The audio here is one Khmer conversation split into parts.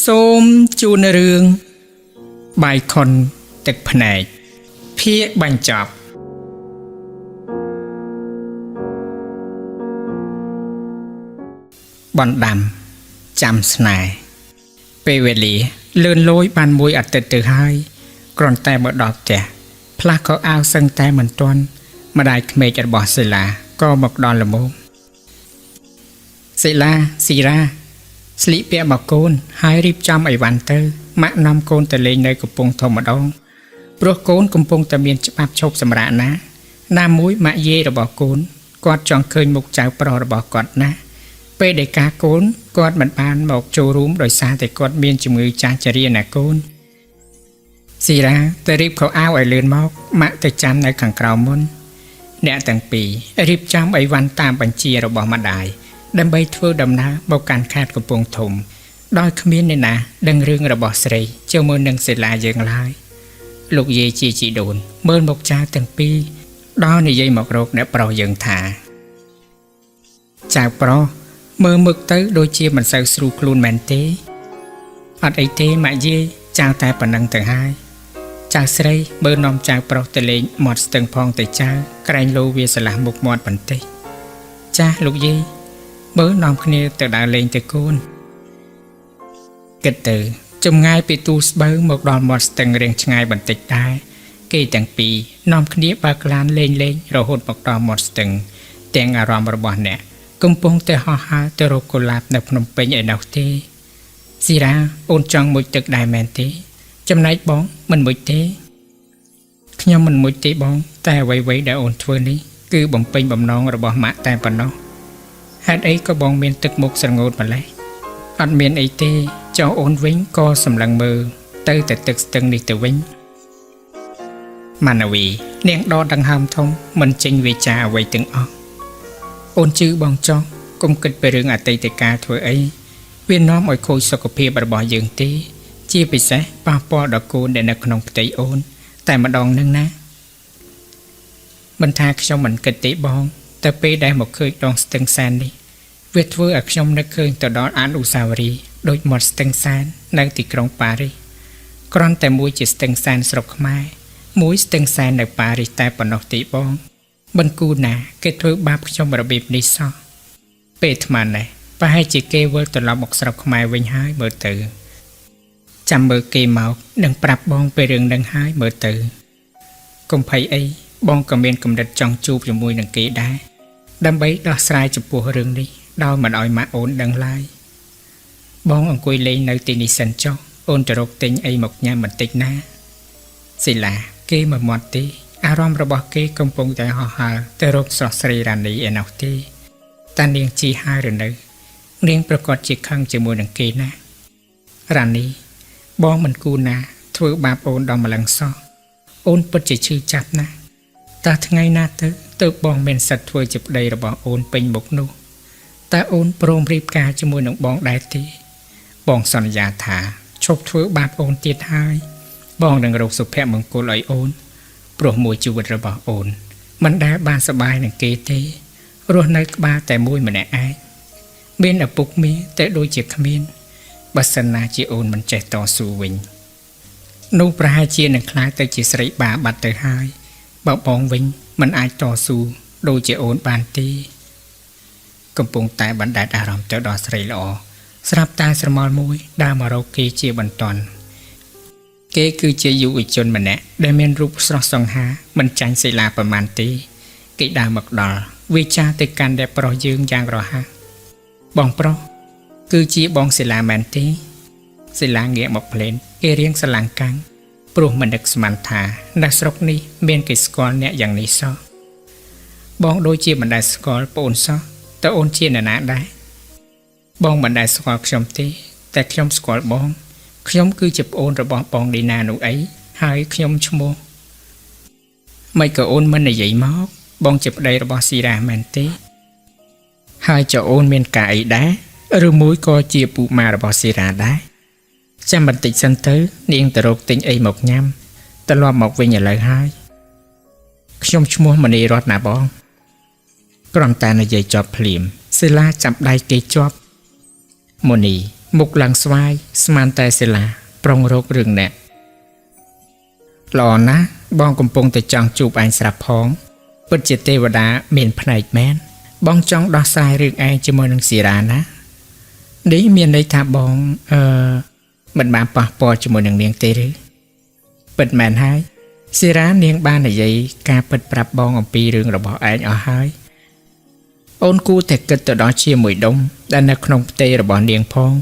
សូមជូនរឿងបាយខុនទឹកភ្នែកភាគបញ្ចប់បណ្ដាំចាំស្នេហ៍ពេលវេលាលឿនលយបានមួយអាទិត្យទៅហើយគ្រាន់តែមកដល់ផ្ទះផ្លាស់ខោអាវសឹងតែមិនទាន់ម្ដាយក្មេករបស់សិលាក៏មកដល់ល្មមសិលាស៊ីរ៉ាស្លៀកពាក់មកកូនហើយរៀបចំអីវ៉ាន់ទៅម៉ាក់នាំកូនទៅលេងនៅកំពង់ធំម្ដងព្រោះកូនកំពុងតែមានច្បាប់ឈប់សម្រាកណាណាមួយម៉ាក់យាយរបស់កូនគាត់ចង់ឃើញមុខចៅប្រុសរបស់គាត់ណាស់ពេលដែលការកូនគាត់មិនបានមកចូលរួមដោយសារតែគាត់មានជំងឺចាស់ជរាណាកូនស៊ីរ៉ាទៅរៀបខោអាវឲ្យលឿនមកម៉ាក់ទៅចាំនៅខាងក្រៅមុនអ្នកទាំងពីររៀបចំអីវ៉ាន់តាមបញ្ជារបស់ម្ដាយដើម្បីធ្វើដំណើរមកកាន់ខេត្តកំពង់ធំដោយគ្មានអ្នកណាដឹងរឿងរបស់ស្រីជាមួយនឹងសិលាយើងឡើយលោកយាយជាជីដូនមើលមកចៅទាំងពីរដល់និយាយមករកអ្នកប្រុសយើងថាចៅប្រុសមើលមឹកទៅដូចជាមិនសូវស្រួលខ្លួនមែនទេអត់អីទេម៉ាក់យាយចៅតែប៉ុណ្ណឹងទៅហើយចៅស្រីមើលនាំចៅប្រុសទៅលេងមាត់ស្ទឹងផងទៅចៅក្រែងលោវាស្រឡះមុខមាត់បន្តិចចាស់លោកយាយមើលនាំគ្នាទៅដើរលេងទៅកូនគិតទៅចម្ងាយពីទូស្បូវមកដល់មាត់ស្ទឹងរៀងឆ្ងាយបន្តិចដែរគេទាំងពីរនាំគ្នាបើកឡានលេងលេងរហូតមកដល់មាត់ស្ទឹងទាំងអារម្មណ៍របស់អ្នកកំពុងតែហោះហើរទៅរកកុលាបនៅភ្នំពេញឯណោះទេស៊ីរ៉ាអូនចង់មុជទឹកដែរមែនទេចំណែកបងមិនមុជទេខ្ញុំមិនមុជទេបងតែអ្វីៗដែលអូនធ្វើនេះគឺបំពេញបំណងរបស់ម៉ាក់តែប៉ុណ្ណោះហេតុអីក៏បងមានទឹកមុខស្រងូតម្លេះអត់មានអីទេចុះអូនវិញក៏សម្លឹងមើលទៅតែទឹកស្ទឹងនេះទៅវិញម៉ាណាវីនាងដកដង្ហើមធំមិនចេញវាចាអ្វីទាំងអស់អូនជឿបងចោះកុំគិតពីរឿងអតីតកាលធ្វើអីវានាំឲ្យខូចសុខភាពរបស់យើងទេជាពិសេសប៉ះពាល់ដល់កូនដែលនៅក្នុងផ្ទៃអូនតែម្ដងនឹងណាមិនថាខ្ញុំមិនគិតទេបងតែពេលដែលមកឃើញដងស្ទឹងសែននេះវាធ្វើឲ្យខ្ញុំនឹកឃើញទៅដល់អនុស្សាវរីយ៍ដូចមាត់ស្ទឹងសែននៅទីក្រុងប៉ារីសគ្រាន់តែមួយជាស្ទឹងសែនស្រុកខ្មែរមួយស្ទឹងសែននៅប៉ារីសតែប៉ុណ្ណោះទេបងមិនគូណាគេធ្វើបាបខ្ញុំរបៀបនេះសោះពេលអាត្មានេះប្រហែលជាគេវិលត្រឡប់មកស្រុកខ្មែរវិញហើយមើលទៅចាំមើលគេមកនឹងប្រាប់បងពីរឿងនឹងហើយមើលទៅកុំភ័យអីបងក៏មានកំណត់ចង់ជួបជាមួយនឹងគេដែរដើម្បីដោះស្រាយចំពោះរឿងនេះដោយមិនឲ្យម៉ាក់អូនដឹងឡើយបងអង្គុយលេងនៅទីនេះសិនចុះអូនទៅរកទិញអីមកញ៉ាំបន្តិចណាសិលាគេមិនមាត់ទេអារម្មណ៍របស់គេកំពុងតែហោះហើរទៅរកស្រស់ស្រីរ៉ានីឯណោះទេតានាងជីហើយឬនៅនាងប្រកាសជាខឹងជាមួយនឹងគេណារ៉ានីបងមិនគួរណាធ្វើបាបអូនដល់ម្លឹងសោះអូនពិតជាឈឺចាប់ណាស់តើថ្ងៃណាទៅទើបបងមានសិទ្ធិធ្វើជាប្តីរបស់អូនពេញមុខនោះតើអូនព្រមរៀបការជាមួយនឹងបងដែរទេបងសន្យាថាឈប់ធ្វើបាបអូនទៀតហើយបងនឹងរកសុភមង្គលឲ្យអូនព្រោះមួយជីវិតរបស់អូនមិនដែលបានសប្បាយនឹងគេទេរស់នៅក្បាលតែមួយម្នាក់ឯងមានឪពុកមាតែដូចជាគ្មានបើសិនណាជាអូនមិនចេះតស៊ូវិញនោះប្រហែលជានឹងក្លាយទៅជាស្រីបាបាត់ទៅហើយបើបងវិញមិនអាចតស៊ូដូចជាអូនបានទេកំពុងតែបណ្ដែតអារម្មណ៍ទៅដល់ស្រីល្អស្រាប់តែស្រមោលមួយដើរមករកគេជាបន្ទាន់គេគឺជាយុវជនម្នាក់ដែលមានរូបស្រស់សង្ហាមិនចាញ់សិលាប្រមាណទេគេដើរមកដល់វាចាទៅកាន់តែប្រុសយើងយ៉ាងរហ័សបងប្រុសគឺជាបងសិលាមែនទេសិលាងាកមកភ្លេនគេរៀងស្រឡាំងកាំងព្រោះមិននឹកស្មានថានៅស្រុកនេះមានគេស្គាល់អ្នកយ៉ាងនេះសោះបងដូចជាមិនដែលស្គាល់ប្អូនសោះតើអូនជាអ្នកណាដែរបងមិនដែលស្គាល់ខ្ញុំទេតែខ្ញុំស្គាល់បងខ្ញុំគឺជាប្អូនរបស់បងឌីណានោះអីហើយខ្ញុំឈ្មោះមិនក៏អូនមិននិយាយមកបងជាប្តីរបស់ស៊ីរ៉ាមែនទេហើយចុះអូនមានការអីដែរឬមួយក៏ជាពូម៉ារបស់ស៊ីរ៉ាដែរចាំបន្តិចសិនទៅនាងទៅរកទិញអីមកញ៉ាំត្រឡប់មកវិញឥឡូវហើយខ្ញុំឈ្មោះមនីរតន៍ណាបងគ្រាន់តែនិយាយចប់ភ្លាមសិលាចាប់ដៃគេជាប់មនី មុខឡើងស្វាយស្មានតែសិលា ប្រុងរករឿងអ្នកល្អណាស់បងកំពុងតែចង់ជួបឯងស្រាប់ផងពិតជាទេវតាមានភ្នែកមែនបងចង់ដោះស្រាយរឿងឯងជាមួយនឹងស៊ីរ៉ាណានេះមានន័យថាបងអឺមិនបានប៉ះពាល់ជាមួយនឹងនាងទេឬពិតមែនហើយស៊ីរ៉ានាងបាននិយាយការពិតប្រាប់បងអំពីរឿងរបស់ឯងអស់ហើយអូនគួរតែគិតទៅដល់ជាមួយដុំដែលនៅក្នុងផ្ទៃរបស់នាងផង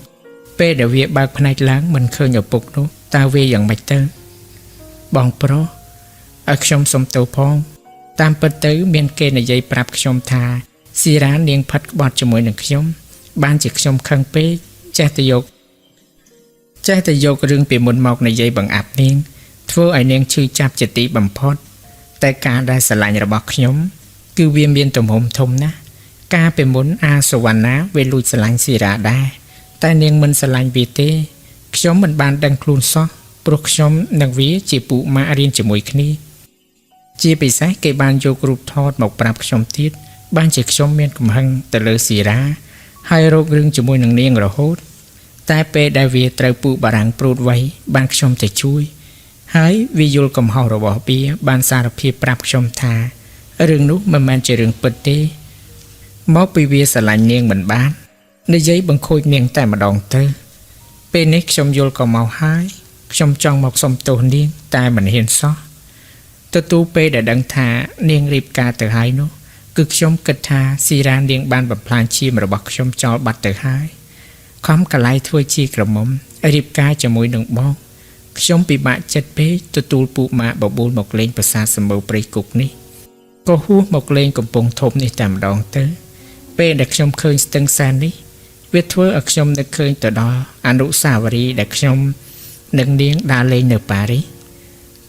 ពេលដែលវាបើកភ្នែកឡើងមិនឃើញឪពុកនោះតើវាយ៉ាងម៉េចទៅបងប្រុសឲ្យខ្ញុំសុំទោសផងតាមពិតទៅមានគេនិយាយប្រាប់ខ្ញុំថាស៊ីរ៉ានាងផិតក្បត់ជាមួយនឹងខ្ញុំបានជាខ្ញុំខឹងពេកចេះតែយករឿងពីមុនមកនិយាយបង្អាប់នាងធ្វើឲ្យនាងឈឺចាប់ជាទីបំផុតតែការដែលស្រឡាញ់របស់ខ្ញុំគឺវាមានទំហំធំណាស់កាលពីមុនអាសវណ្ណាវាលួចស្រឡាញ់ស៊ីរ៉ាដែរតែនាងមិនស្រឡាញ់វាទេខ្ញុំមិនបានដឹងខ្លួនសោះព្រោះខ្ញុំនិងវាជាពួកម៉ាក់រៀនជាមួយគ្នាជាពិសេសគេបានយករូបថតមកប្រាប់ខ្ញុំទៀតបានជាខ្ញុំមានកំហឹងទៅលើស៊ីរ៉ាហើយរករឿងជាមួយនឹងនាងរហូតតែពេលដែលវាត្រូវពូបារាំងព្រួតវៃបានខ្ញុំទៅជួយហើយវាយល់កំហុសរបស់វាបានសារភាពប្រាប់ខ្ញុំថារឿងនោះមិនមែនជារឿងពិតទេមកពីវាស្រឡាញ់នាងមិនបាននិយាយបង្ខូចនាងតែម្ដងទៅពេលនេះខ្ញុំយល់ក៏មកហើយខ្ញុំចង់មកសុំទោសនាងតែមិនហ៊ានសោះទទួលពេលដែលដឹងថានាងរៀបការទៅហើយនោះគឺខ្ញុំគិតថាស៊ីរ៉ានាងបានបំផ្លាញឈាមរបស់ខ្ញុំចោលបាត់ទៅហើយខំកន្លែងធ្វើជាក្រមុំរៀបការជាមួយនឹងបងខ្ញុំពិបាកចិត្តពេកទទួលពូម៉ាក់បបួលមកលេងប្រាសាទសម្បូរព្រៃគុកនេះក៏ហួសមកលេងកំពង់ធំនេះតែម្ដងទៅពេលដែលខ្ញុំឃើញស្ទឹងសែននេះវាធ្វើឲ្យខ្ញុំនឹកឃើញទៅដល់អនុស្សាវរីយ៍ដែលខ្ញុំនិងនាងដើរលេងនៅប៉ារីស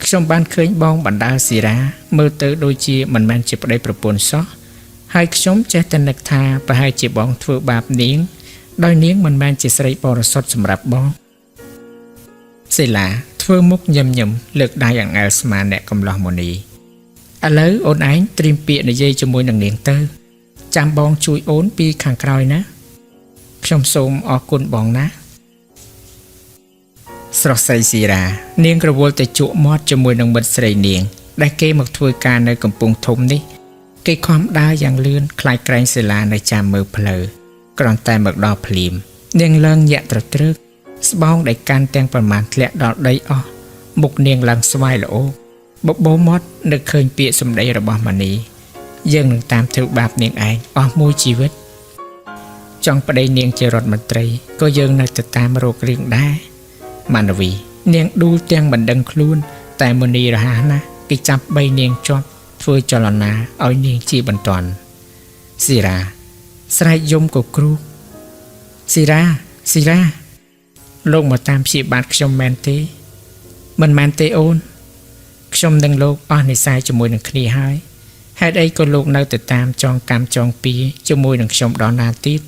ខ្ញុំបានឃើញបងបណ្ដាលស៊ីរ៉ាមើលទៅដូចជាមិនមែនជាប្តីប្រពន្ធសោះហើយខ្ញុំចេះតែនឹកថាប្រហែលជាបងធ្វើបាបនាងដោយនាងមិនមែនជាស្រីបរិសុទ្ធសម្រាប់បងសិលាធ្វើមុខញឹមញឹមលើកដៃអង្អែលស្មានអ្នកកំឡោះមនីឥឡូវអូនឯងត្រៀមពាក្យនិយាយជាមួយនឹងនាងទៅចាំបងជួយអូនពីខាងក្រោយណាខ្ញុំសូមអរគុណបងណាស្រស់ស្រីស៊ីរ៉ានាងក្រវល់តែជក់មាត់ជាមួយនឹងមិត្តស្រីនាងដែលគេមកធ្វើការនៅកំពង់ធំនេះគេខំដើរយ៉ាងលឿនខ្លាចក្រែងសិលានៅចាំមើលផ្លូវគ្រាន់តែមកដល់ភ្លាមនាងឡើងញាក់ត្រទ្រើកស្បោងដែលកាន់ទាំងប្រមាណធ្លាក់ដល់ដីអស់មុខនាងឡើងស្វាយល្អបបោមាត់នឹកឃើញពាក្យសម្ដីរបស់ម៉ានីយើងនឹងតាមធ្វើបាបនាងឯងអស់មួយជីវិតចង់ប្តីនាងជារដ្ឋមន្ត្រីក៏យើងនៅតែតាមរករឿងដែរម៉ានវីនាងឌូលទាំងមិនដឹងខ្លួនតែមនីរហ័សណាស់គេចាប់បីនាងជាប់ធ្វើចលនាឲ្យនាងជាបន្ទាន់ស៊ីរ៉ាស្រែកយំក៏គ្រូស៊ីរ៉ាស៊ីរ៉ាលោកមកតាមព្យាបាទខ្ញុំមែនទេមិនមែនទេអូនខ្ញុំនិងលោកអស់និស្ស័យជាមួយនឹងគ្នាហើយហេតុអីក៏លោកនៅតែតាមចងកម្មចងពៀជាមួយនឹងខ្ញុំដល់ណាទៀត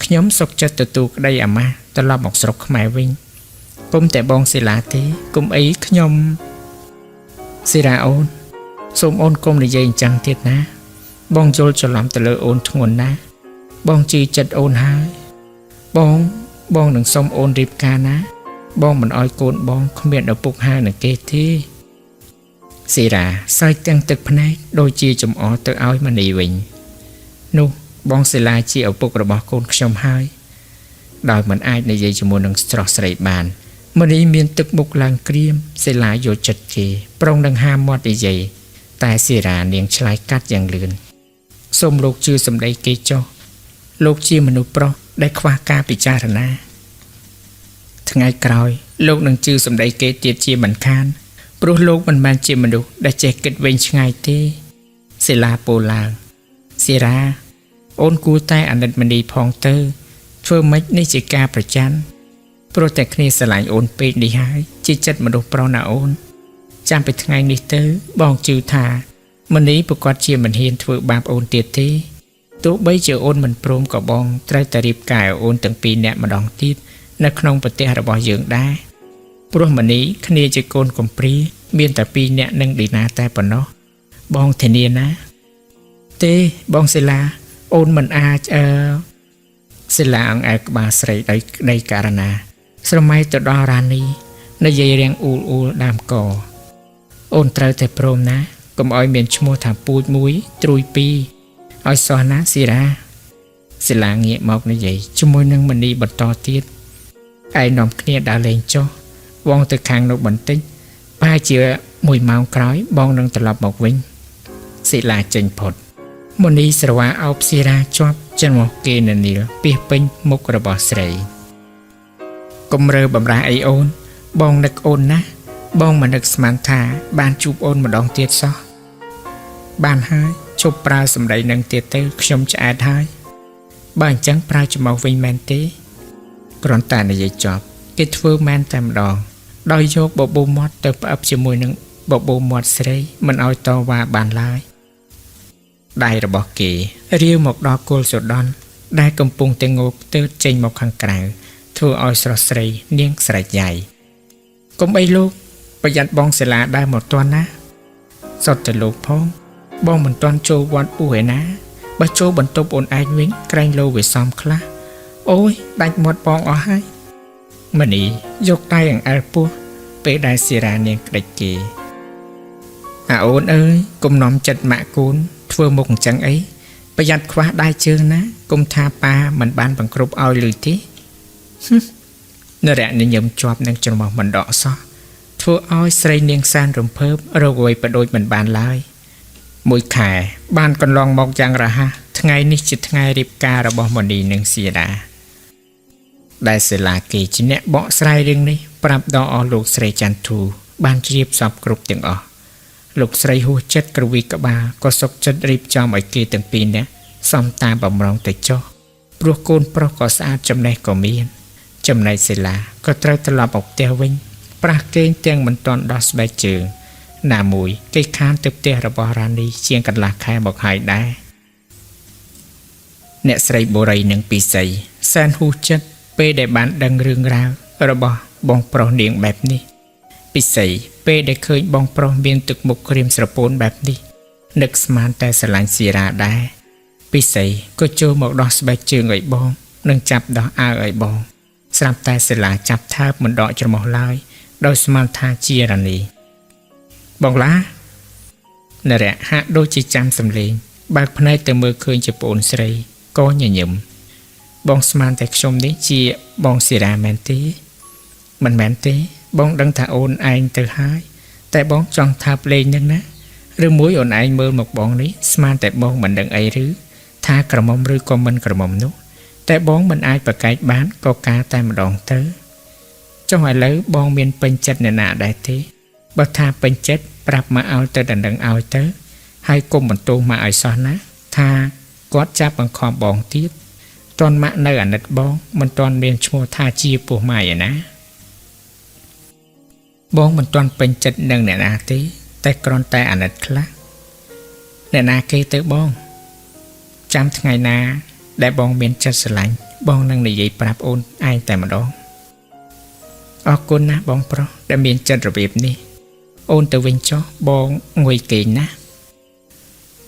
ខ្ញុំសុខចិត្តទទួលក្តីអាម៉ាស់ត្រឡប់មកស្រុកខ្មែរវិញគុំតែបងសិលាទេគុំអីខ្ញុំស៊ីរ៉ាអូនសូមអូនគុំនិយាយអញ្ចឹងទៀតណាបងយល់ច្រឡំទៅលើអូនធ្ងន់ណាស់បងជឿចិត្តអូនហើយបងនឹងសុំអូនរៀបការណាបងមិនអោយកូនបងគ្មានឪពុកហានឹងគេទេស៊ីរ៉ាសើចទាំងទឹកភ្នែកដូចជាចំអកទៅឲ្យមនីវិញនោះបងសិលាជាឪពុករបស់កូនខ្ញុំហើយដោយមិនអាចនិយាយជាមួយនឹងស្រស់ស្រីបានមនីមានទឹកមុខឡើងក្រៀមសិលាយល់ចិត្តគេប្រុងនឹងហាមមាត់និយាយតែស៊ីរ៉ានាងឆ្លើយកាត់យ៉ាងលឿនសូមលោកជឿសម្ដីគេចុះលោកជាមនុស្សប្រុសដែលខ្វះការពិចារណាថ្ងៃក្រោយលោកនឹងជឿសម្ដីគេទៀតជាមិនខានព្រោះលោកមិនមែនជាមនុស្សដែលចេះគិតវែងឆ្ងាយទេសិលាពោលឡើងស៊ីរ៉ាអូនគួរតែអាណិតមនីផងទៅធ្វើម៉េចនេះជាការប្រច័ណ្ឌព្រោះតែគ្នាស្រឡាញ់អូនពេកនេះហើយជាចិត្តមនុស្សប្រុសណាអូនចាំពីថ្ងៃនេះទៅបងជឿថាមនីប្រកាសជាមិនហ៊ានធ្វើបាបអូនទៀតទេទោះបីជាអូនមិនព្រមក៏បងត្រូវតែរៀបការឲ្យអូនទាំងពីរនាក់ម្ដងទៀតនៅក្នុងប្រទេសរបស់យើងដែរព្រោះមនីគ្នាជាកូនកំព្រាមានតែពីរនាក់នឹងឌីណាតែប៉ុណ្ណោះបងធានាណាទេបងសិលាអូនមិនអាច សិលាអង្អែលក្បាលស្រីដោយក្តីករណា ស្រមៃទៅដល់រ៉ានីនិយាយរាងអ៊ូលអ៊ូលដើមកអូនត្រូវតែព្រមណាកុំឲ្យមានឈ្មោះថាពូជមួយត្រួយពីរឲ្យសោះណាស៊ីរ៉ាសិលាងាកមកនិយាយជាមួយនឹងមនីបន្តទៀតឯងនាំគ្នាដើរលេងចុះវងទៅខាងនោះបន្តិចប្រហែលជាមួយម៉ោងក្រោយបងនឹងត្រឡប់មកវិញសិលាចេញផុតមនីស្រវាអោបស៊ីរ៉ាជាប់ច្រមុះគេននាលពីពេញមុខរបស់ស្រីកុំរើបំរាស់អីអូន បងនឹកអូនណាស់បងមិននឹកស្មានថាបានជួបអូនម្ដងទៀតសោះបានហើយជប់ប្រើសម្ដីនឹងទៀតទៅខ្ញុំឆ្អែតហើយបើអញ្ចឹងប្រើច្រមុះវិញមែនទេគ្រាន់តែនិយាយចប់គេធ្វើមែនតែម្ដងដោយយកបបូរមាត់ទៅផ្អឹបជាមួយនឹងបបូរមាត់ស្រីមិនឲ្យតវ៉ាបានឡើយដៃរបស់គេរាវមកដល់គល់សូដនដែលកំពុងតែងោកទើចេញមកខាងក្រៅធ្វើឲ្យស្រស់ស្រីនាងស្រែកយ៉ៃកុំអីលោកប្រយ័ត្នបងសិលាដើរមកទាន់ណាសុទ្ធតែលោកផងបងមិនទាន់ចូលវត្តពូឯណាបើចូលបន្ទប់អូនឯងវិញក្រែងលោវាសំខ្លះអូយដាច់មាត់បងអស់ហើយមនីយកដៃអង្អែលពោះពេលដែលស៊ីរ៉ានាងក្តិចគេអាអូនអើយកុំនាំចិត្តម៉ាក់កូនធ្វើមុខអញ្ចឹងអីប្រយ័ត្នខ្វះដៃជើងណាកុំថាប៉ាមិនបានបង្គ្រប់ឲ្យលឺទេនរៈញញឹមជាប់នឹងច្រមុះមិនដកសោះធ្វើឲ្យស្រីនាងសានរំភើបរកអ្វីបដូចមិនបានឡើយមួយខែបានកន្លងមកយ៉ាងរហ័សថ្ងៃនេះជាថ្ងៃរៀបការរបស់មនីនិងសៀដាដែលសិលាគេជាអ្នកបកស្រាយរឿងនេះប្រាប់ដល់អស់លោកស្រីចន្ទធូបានជ្រាបសពគ្រប់ទាំងអស់លោកស្រីហួសចិត្តក្រវីក្បាលក៏សុកចិត្តរៀបចំឲ្យគេទាំងពីរនាក់សំតាមបំរុងទៅចុះព្រោះកូនប្រុសក៏ស្អាតចំណេះក៏មានចំណែកសិលាក៏ត្រូវត្រឡប់មកផ្ទះវិញប្រាស់គេងទាំងមិនទាន់ដោះស្បែកជើងណាមួយគេខានទៅផ្ទះរបស់រ៉ានីជាងកន្លះខែមកហើយដែរអ្នកស្រីបូរីនិងពិសីសែនហួសចិត្តពេលដែលបានដឹងរឿងរ៉ាវរបស់បងប្រុសនាងបែបនេះពិសីពេលដែលឃើញបងប្រុសមានទឹកមុខក្រៀមស្រពោនបែបនេះនឹកស្មានតែស្រឡាញ់ស៊ីរ៉ាដែរពិសីក៏ចូលមកដោះស្បែកជើងឲ្យបងនិងចាប់ដោះអាវឲ្យបងស្រាប់តែសិលាចាប់ថើបមិនដកច្រមុះឡើយដោយស្មានថាជារ៉ានីបងឡានរៈហាក់ដូចជាចាំសំលេងបើកភ្នែកទៅមើលឃើញជាប្អូនស្រីក៏ញញឹមបងស្មានតែខ្ញុំនេះជាបងស៊ីរ៉ាមែនទេមិនមែនទេបងដឹងថាអូនឯងទៅហើយតែបងចង់ថាភ្លេងនឹងណាឬមួយអូនឯងមើលមកបងនេះស្មានតែបងមិនដឹងអីឬថាក្រមុំឬក៏មិនក្រមុំនោះតែបងមិនអាចប្រកែកបានក៏ការតែម្ដងទៅចុះឥឡូវបងមានពេញចិត្តអ្នកណាដែរទេបើថាពេញចិត្តប្រាប់មកឲ្យទៅដណ្ដឹងឲ្យទៅហើយកុំបន្ទោសមកឲ្យសោះណាថាគាត់ចាប់បង្ខំបងទៀតតន់ម៉ាក់នៅអាណិតបងមិនទាន់មានឈ្មោះថាជាពោះម៉ាយឯណាបងមិនទាន់ពេញចិត្តនឹងអ្នកណាទេតែគ្រាន់តែអាណិតខ្លះអ្នកណាគេទៅបងចាំថ្ងៃណាដែលបងមានចិត្តស្រឡាញ់បងនឹងនិយាយប្រាប់អូនឯងតែម្ដងអរគុណណាស់បងប្រុសដែលមានចិត្តរបៀបនេះអូនទៅវិញចុះបងងុយគេងណាស់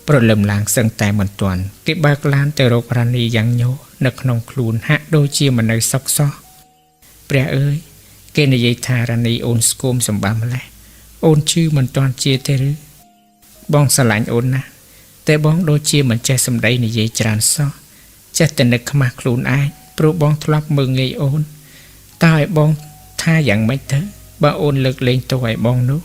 ព្រលឹមឡើងសឹងតែមិនទាន់គេបើកឡានទៅរករ៉ានីយ៉ាងញោនៅក្នុងខ្លួនហាក់ដូចជាមិននៅសុខសោះព្រះអើយគេនិយាយថារ៉ានីអូនស្គមសម្បាំម្លេះអូនឈឺមិនទាន់ជាទេឬបងស្រឡាញ់អូនណាស់តែបងដូចជាមិនចេះសម្ដីនិយាយច្រើនសោះចេះតែនឹកខ្មាស់ខ្លួនឯងព្រោះបងធ្លាប់មើលងាយអូនតើឲ្យបងថាយ៉ាងម៉េចទៅបើអូនលើកលែងទោសឲ្យបងនោះ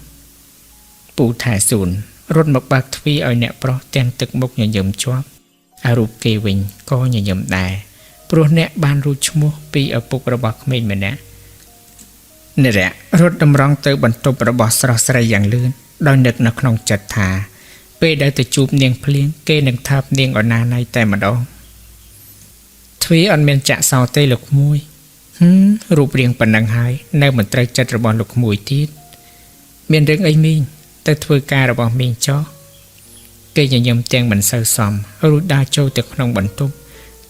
ពូថែស៊ូនរត់មកបើកទ្វារឲ្យអ្នកប្រុសទាំងទឹកមុខញញឹមជាប់អារូបគេវិញក៏ញញឹមដែរព្រោះអ្នកបានរួចឈ្មោះពីឪពុករបស់ក្មេងម្នាក់នរៈរត់តម្រង់ទៅបន្ទប់របស់ស្រស់ស្រីយ៉ាងលឿនដោយនឹកនៅក្នុងចិត្តថាពេលដែលទៅជួបនាងភ្លៀងគេនឹងថើបនាងអណាណៃតែម្ដងទ្វារអត់មានចាក់សោទេលោកក្មួយរូបរាងប៉ុណ្ណឹងហើយនៅមិនត្រូវចិត្តរបស់លោកក្មួយទៀតមានរឿងអីមីងទៅធ្វើការរបស់មីងចោះគេញញឹមទាំងមិនសូវសមរួចដើរចូលទៅក្នុងបន្ទប់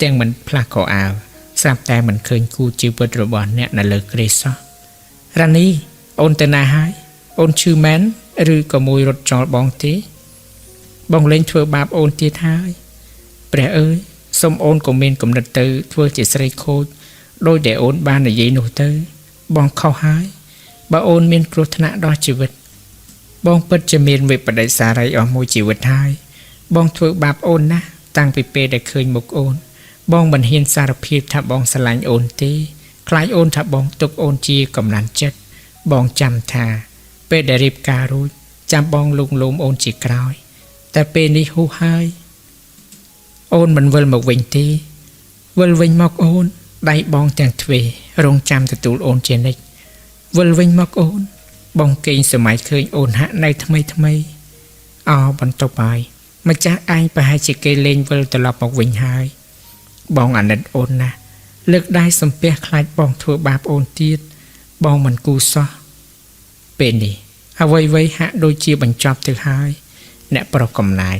ទាំងមិនផ្លាស់ខោអាវស្រាប់តែមិនឃើញគូជីវិតរបស់អ្នកនៅលើគ្រែសោះរ៉ានីអូនទៅណាហើយអូនឈឺមែនឬក៏មួយរត់ចោលបងទេបងលេងធ្វើបាបអូនទៀតហើយព្រះអើយ សូមអូនកុំមានគំនិតទៅធ្វើជាស្រីខូចដោយដែលអូនបាននិយាយនោះទៅ បងខុសហើយបើអូនមានគ្រោះថ្នាក់ដល់ជីវិត បងពិតជាមានវិបដិសារីអស់មួយជីវិតហើយបងធ្វើបាបអូនណាស់តាំងពីពេលដែលឃើញមុខអូន បងមិនហ៊ានសារភាពថាបងស្រឡាញ់អូនទេខ្លាចអូនថាបងទុកអូនជាកំណាន់ចិត្តបងចាំថា ពេលដែលរៀបការរួចចាំបងលួងលោមអូនជាក្រោយ តែពេលនេះហួសហើយ អូនមិនវិលមកវិញទេវិលវិញមកអូនដៃបងទាំងទ្វេរងចាំទទួលអូនជានិច្ចវិលវិញមកអូន បងគេងសម័យឃើញអូនហាក់នៅថ្មីថ្មីអោបន្ទប់ហើយម្ចាស់ឯងប្រហែលជាគេលេងវិលត្រឡប់មកវិញហើយ បងអាណិតអូនណាស់លើកដៃសំពះខ្លាចបងធ្វើបាបអូនទៀតបងមិនគូសោះពេលនេះអ្វីៗហាក់ដូចជាបញ្ចប់ទៅហើយ អ្នកប្រុសកំណាច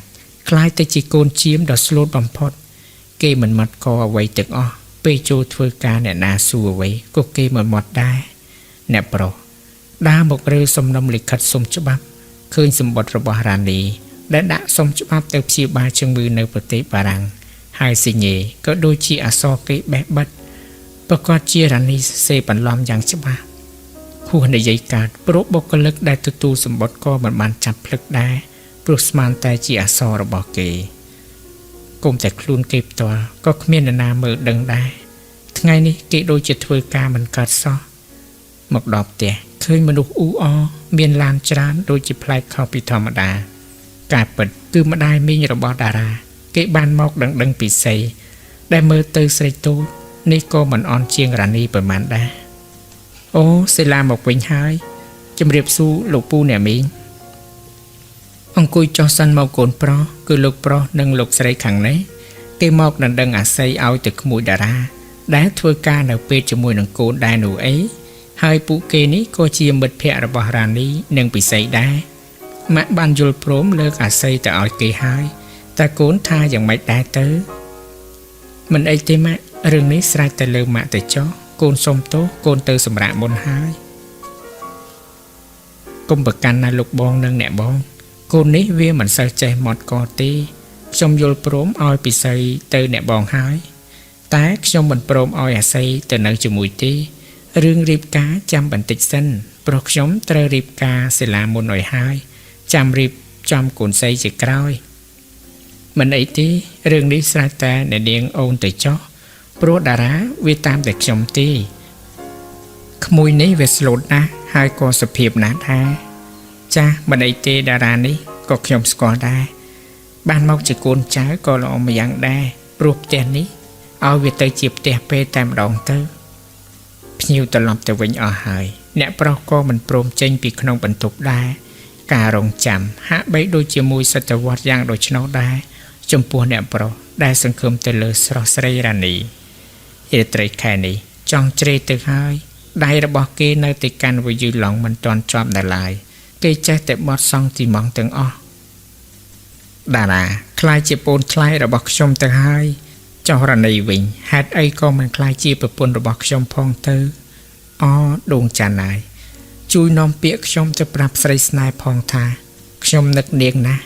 ក្លាយទៅជាកូនចៀមដ៏ស្លូតបំផុត គេមិនមាត់កអ្វីទាំងអស់ពេលចូលធ្វើការអ្នកណាសួរអ្វីក៏គេមិនមាត់ដែរអ្នកប្រុសដើរមករើសំណុំលិខិតសុំច្បាប់ឃើញសម្បត្តិរបស់រ៉ានីដែលដាក់សុំច្បាប់ទៅព្យាបាលជំងឺនៅប្រទេសបារាំងហើយស៊ីញេក៏ដូចជាអក្សរគេបេះបិទប្រកាសជារ៉ានីសរសេរបន្លំយ៉ាងច្បាស់ហួសនិយាយកើតព្រោះបុគ្គលិកដែលទទួលសម្បត្តិក៏មិនបានចាប់ភ្លឹកដែរព្រោះស្មានតែជាអក្សររបស់គេគុំតែខ្លួនគេផ្ទាល់ក៏គ្មាននរណាមើលដឹងដែរថ្ងៃនេះគេដូចជាធ្វើការមិនកើតសោះមកដល់ផ្ទះឃើញមនុស្សអ៊ូអរមានឡានច្រើនដូចជាប្លែកខុសពីធម្មតាការពិតគឺម្ដាយមីងរបស់តារាគេបានមកដឹងដឹងពិសីដែលមើលទៅស្រីតូចនេះក៏មិនអន់ជាងរ៉ានីប៉ុន្មានដែរអូសេឡាមកវិញហើយជំរាបសួរលោកពូអ្នកមីងអង្គុយចុះសិនមកកូនប្រុសគឺលោកប្រុសនិងលោកស្រីខាងនេះគេមកដណ្ដឹងអាស័យឲ្យទៅក្មួយតារាដែលធ្វើការនៅពេទ្យជាមួយនឹងកូនដែរនោះអីហើយពួកគេនេះក៏ជាមិត្តភ័ក្តិរបស់រ៉ានីនិងពិសីដែរម៉ាក់បានយល់ព្រមលើកអាស័យទៅឲ្យគេហើយតែកូនថាយ៉ាងម៉េចដែរទៅមិនអីទេម៉ាក់រឿងនេះស្រេចតែលើម៉ាក់ទៅចុះកូនសុំទោសកូនទៅសម្រាកមុនហើយកុំប្រកាន់ណាលោកបងនិងអ្នកបងកូននេះវាមិនសូវចេះមាត់កទេខ្ញុំយល់ព្រមឲ្យពិសីទៅអ្នកបងហើយតែខ្ញុំមិនព្រមឲ្យអាស័យទៅនៅជាមួយទេរឿងរៀបការចាំបន្តិចសិនព្រោះខ្ញុំត្រូវរៀបការសិលាមុនឲ្យហើយចាំរៀបចំកូនស្រីជាក្រោយមិនអីទេរឿងនេះស្រេចតែអ្នកនាងអូនទៅចោះព្រោះតារាវាតាមតែខ្ញុំទេក្មួយនេះវាស្លូតណាស់ហើយក៏សុភាពណាស់ដែរចាស់មិនអីទេតារានេះក៏ខ្ញុំស្គាល់ដែរបានមកជាកូនចៅក៏ល្អម្យ៉ាងដែរព្រោះផ្ទះនេះឲ្យវាទៅជាផ្ទះពេទ្យតែម្ដងទៅភ្ញៀវត្រឡប់ទៅវិញអស់ហើយអ្នកប្រុសក៏មិនព្រមចេញពីក្នុងបន្ទប់ដែរការរងចាំហាក់បីដូចជាមួយសតវត្សយ៉ាងដូច្នោះដែរចំពោះអ្នកប្រុសដែលសង្ឃឹមទៅលើស្រស់ស្រីរ៉ានីរាត្រីខែនេះចង់ជ្រេទៅហើយដៃរបស់គេនៅតែកាន់វយឺឡង់មិនទាន់ជាប់នៅឡើយគេចេះតែបត់សង់ទីម៉ង់ទាំងអស់តារាក្លាយជាប្អូនថ្លៃរបស់ខ្ញុំទៅហើយចុះរ៉ានីវិញហេតុអីក៏មិនក្លាយជាប្រពន្ធរបស់ខ្ញុំផងទៅអដួងច័ន្ទហើយជួយនាំពាក្យខ្ញុំទៅប្រាប់ស្រីស្នេហ៍ផងថាខ្ញុំនឹកនាងណាស់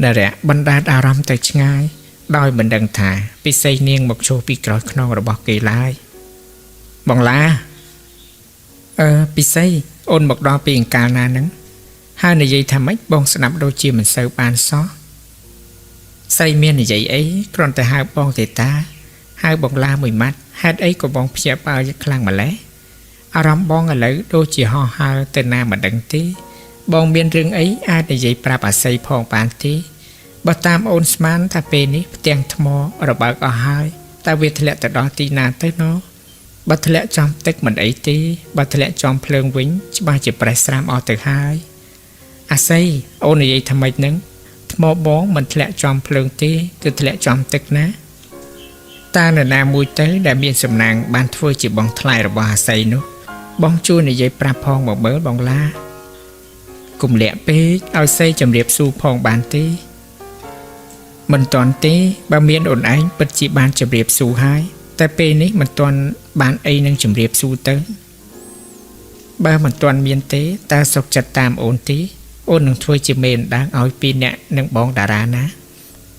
នរៈបណ្ដាលអារម្មណ៍ទៅឆ្ងាយដោយមិនដឹងថាពិសីនាងមកចូលពីក្រោយខ្នងរបស់គេឡើយបងឡាពិសីអូនមកដល់ពីអង្កាលណាហ្នឹងហើយនិយាយថាម៉េចបងស្ដាប់ដូចជាមិនសូវបានសោះស្រីមាននិយាយអីគ្រាន់តែហៅបងទេតាហៅបងឡាមួយម៉ាត់ហេតុអីក៏បងភ្ញាក់ផ្អើលខ្លាំងម្ល៉េះអារម្មណ៍បងឥឡូវដូចជាហោះហើរទៅណាមិនដឹងទេបងមានរឿងអីអាចនិយាយប្រាប់អាស័យផងបានទេបើតាមអូនស្មានថាពេលនេះផ្ទាំងថ្មរបើកអស់ហើយតែវាធ្លាក់ទៅដល់ទីណាទៅណោះបើធ្លាក់ចំទឹកមិនអីទេបើធ្លាក់ចំភ្លើងវិញច្បាស់ជាប្រេះស្រាមអស់ទៅហើយអាស័យអូននិយាយថាម៉េចហ្នឹងថ្មបងមិនធ្លាក់ចំភ្លើងទេគឺធ្លាក់ចំទឹកណាតើនរណាមួយទៅដែលមានសំណាងបានធ្វើជាបងថ្លៃរបស់អាស័យនោះបងជួយនិយាយប្រាប់ផងមកមើលបងឡាគុំលាក់ពេកឲ្យស័យជំរាបសួរផងបានទេមិនទាន់ទេបើមានអូនឯងពិតជាបានជំរាបសួរហើយតែពេលនេះមិនទាន់បានអីនឹងជំរាបសួរទៅបើមិនទាន់មានទេតើសុខចិត្តតាមអូនទេអូននឹងធ្វើជាមេអណ្ដើងឲ្យពីរអ្នកនិងបងតារាណា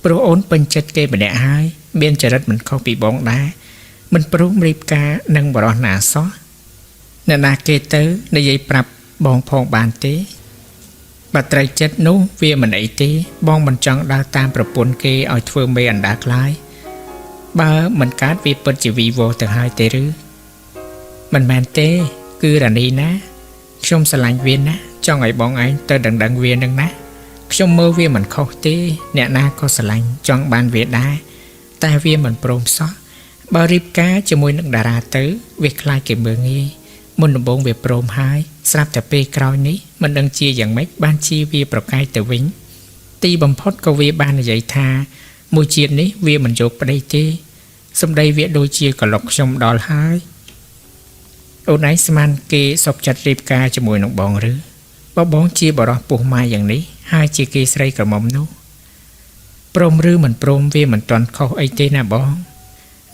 ព្រោះអូនពេញចិត្តគេម្នាក់ហើយ មានចរិតមិនខុសពីបងដែរមិនព្រមរៀបការនឹងបរិសណាសោះអ្នកណាគេទៅនិយាយប្រាប់បងផងបានទេបើត្រូវចិត្តនោះវាមិនអីទេបងមិនចង់ដើរតាមប្រពន្ធគេឲ្យធ្វើមេអណ្ដើកឡើយបើមិនកើតវាពិតជាវីវទៅហើយទេឬមិនមែនទេគឺរ៉ានីណាខ្ញុំស្រឡាញ់វាណាចង់ឲ្យបងឯងទៅដឹងដឹងវានឹងណាខ្ញុំមើលវាមិនខុសទេអ្នកណាក៏ស្រឡាញ់ចង់បានវាដែរតែវាមិនព្រមសោះបើរៀបការជាមួយនឹងតារាទៅវាខ្លាចគេមើលងាយមុនដំបូងវាព្រមហើយស្រាប់តែពេលក្រោយនេះមិនដឹងជាយ៉ាងម៉េចបានជាវាប្រកែកទៅវិញទីបំផុតក៏វាបាននិយាយថាមួយជាតិនេះវាមិនយកប្តីទេសម្ដីវាដូចជាក្លុកខ្ញុំដល់ហើយអូនឯងស្មានគេសុខចិត្តរៀបការជាមួយនឹងបងឬបើបងជាបរោះពោះម៉ាយយ៉ាងនេះហើយជាគេស្រីក្រមុំនោះព្រមឬមិនព្រមវាមិនទាន់ខុសអីទេណាបង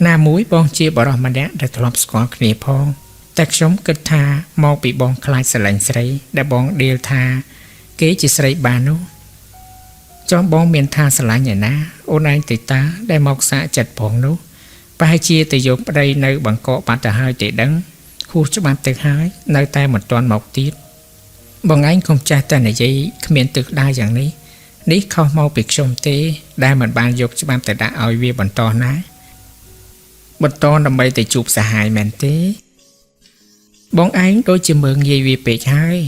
ណាមួយបងជាបរោះម្នាក់ដែលធ្លាប់ស្គាល់គ្នាផងតែខ្ញុំគិតថាមកពីបងខ្លាចស្រឡាញ់ស្រីដែលបងដៀលថាគេជាស្រីបាននោះចុះបងមានថាស្រឡាញ់ឯណាអូនឯងទេតាដែលមកសាកចិត្តផងនោះប្រហែលជាទៅយកប្តីនៅបង្កកបាត់ទៅហើយទេដឹងហួសច្បាប់ទៅហើយនៅតែមិនទាន់មកទៀតបងឯងកុំចេះតែនិយាយគ្មានទិសដៅយ៉ាងនេះនេះខុសមកពីខ្ញុំទេដែលមិនបានយកច្បាប់ទៅដាក់ឲ្យវាបន្តណាបន្តដើម្បីទៅជួបសហាយមែនទេបងឯងដូចជាមើងងាយវាពេកហើយ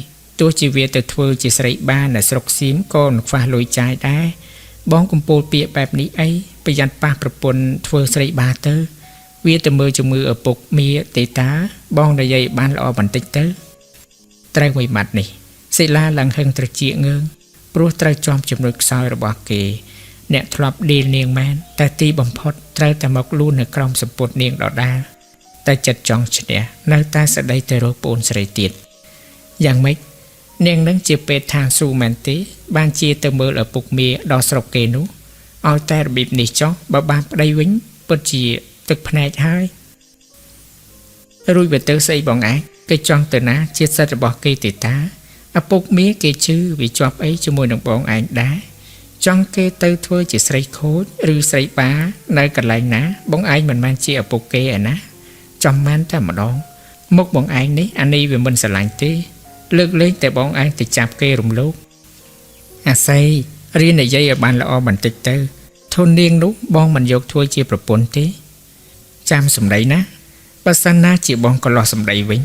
ទោះជាវាទៅធ្វើជាស្រីបាននៅស្រុកសៀមក៏មិនខ្វះលុយចាយដែរបងកំពូលពាក្យបែបនេះអីប្រយ័ត្នប៉ះប្រពន្ធធ្វើស្រីបាទៅវាទៅមើលជំងឺឪពុកមាទេតាបងនិយាយបានល្អបន្តិចទៅត្រូវមួយម៉ាត់នេះសិលាឡើងហឹងត្រចៀកងើងព្រោះត្រូវជាប់ចំណុចខ្សោយរបស់គេអ្នកធ្លាប់ដៀលនាងមែនតែទីបំផុតត្រូវតែមកលូននៅក្រោមសម្ពុតនាងដដែលតែចិត្តចង់ឈ្នះនៅតែស្ដីទៅរកប្អូនស្រីទៀតយ៉ាងម៉េចនាងនឹងជាពេទ្យឋានសួគ៌មែនទេបានជាទៅមើលឪពុកមាដល់ស្រុកគេនោះឲ្យតែរបៀបនេះចុះបើបានប្តីវិញពិតជាទឹកភ្នែកហើយរួចវាទៅស្អីបងឯងគេចង់ទៅណាជាសិទ្ធិរបស់គេទេតាឪពុកមាគេជឿវាជាប់អីជាមួយនឹងបងឯងដែរចង់គេទៅធ្វើជាស្រីខូចឬស្រីបានៅកន្លែងណាបងឯងមិនមែនជាឪពុកគេឯណាចំមែនតែម្ដងមុខបងឯងនេះអានេះវាមិនស្រឡាញ់ទេលើកលែងតែបងឯងទៅចាប់គេរំលោភអាស័យរៀននិយាយឲ្យបានល្អបន្តិចទៅធននាងនោះបងមិនយកធ្វើជាប្រពន្ធទេចាំសម្ដីណាបើសិនណាជាបងក៏លោះសម្ដីវិញ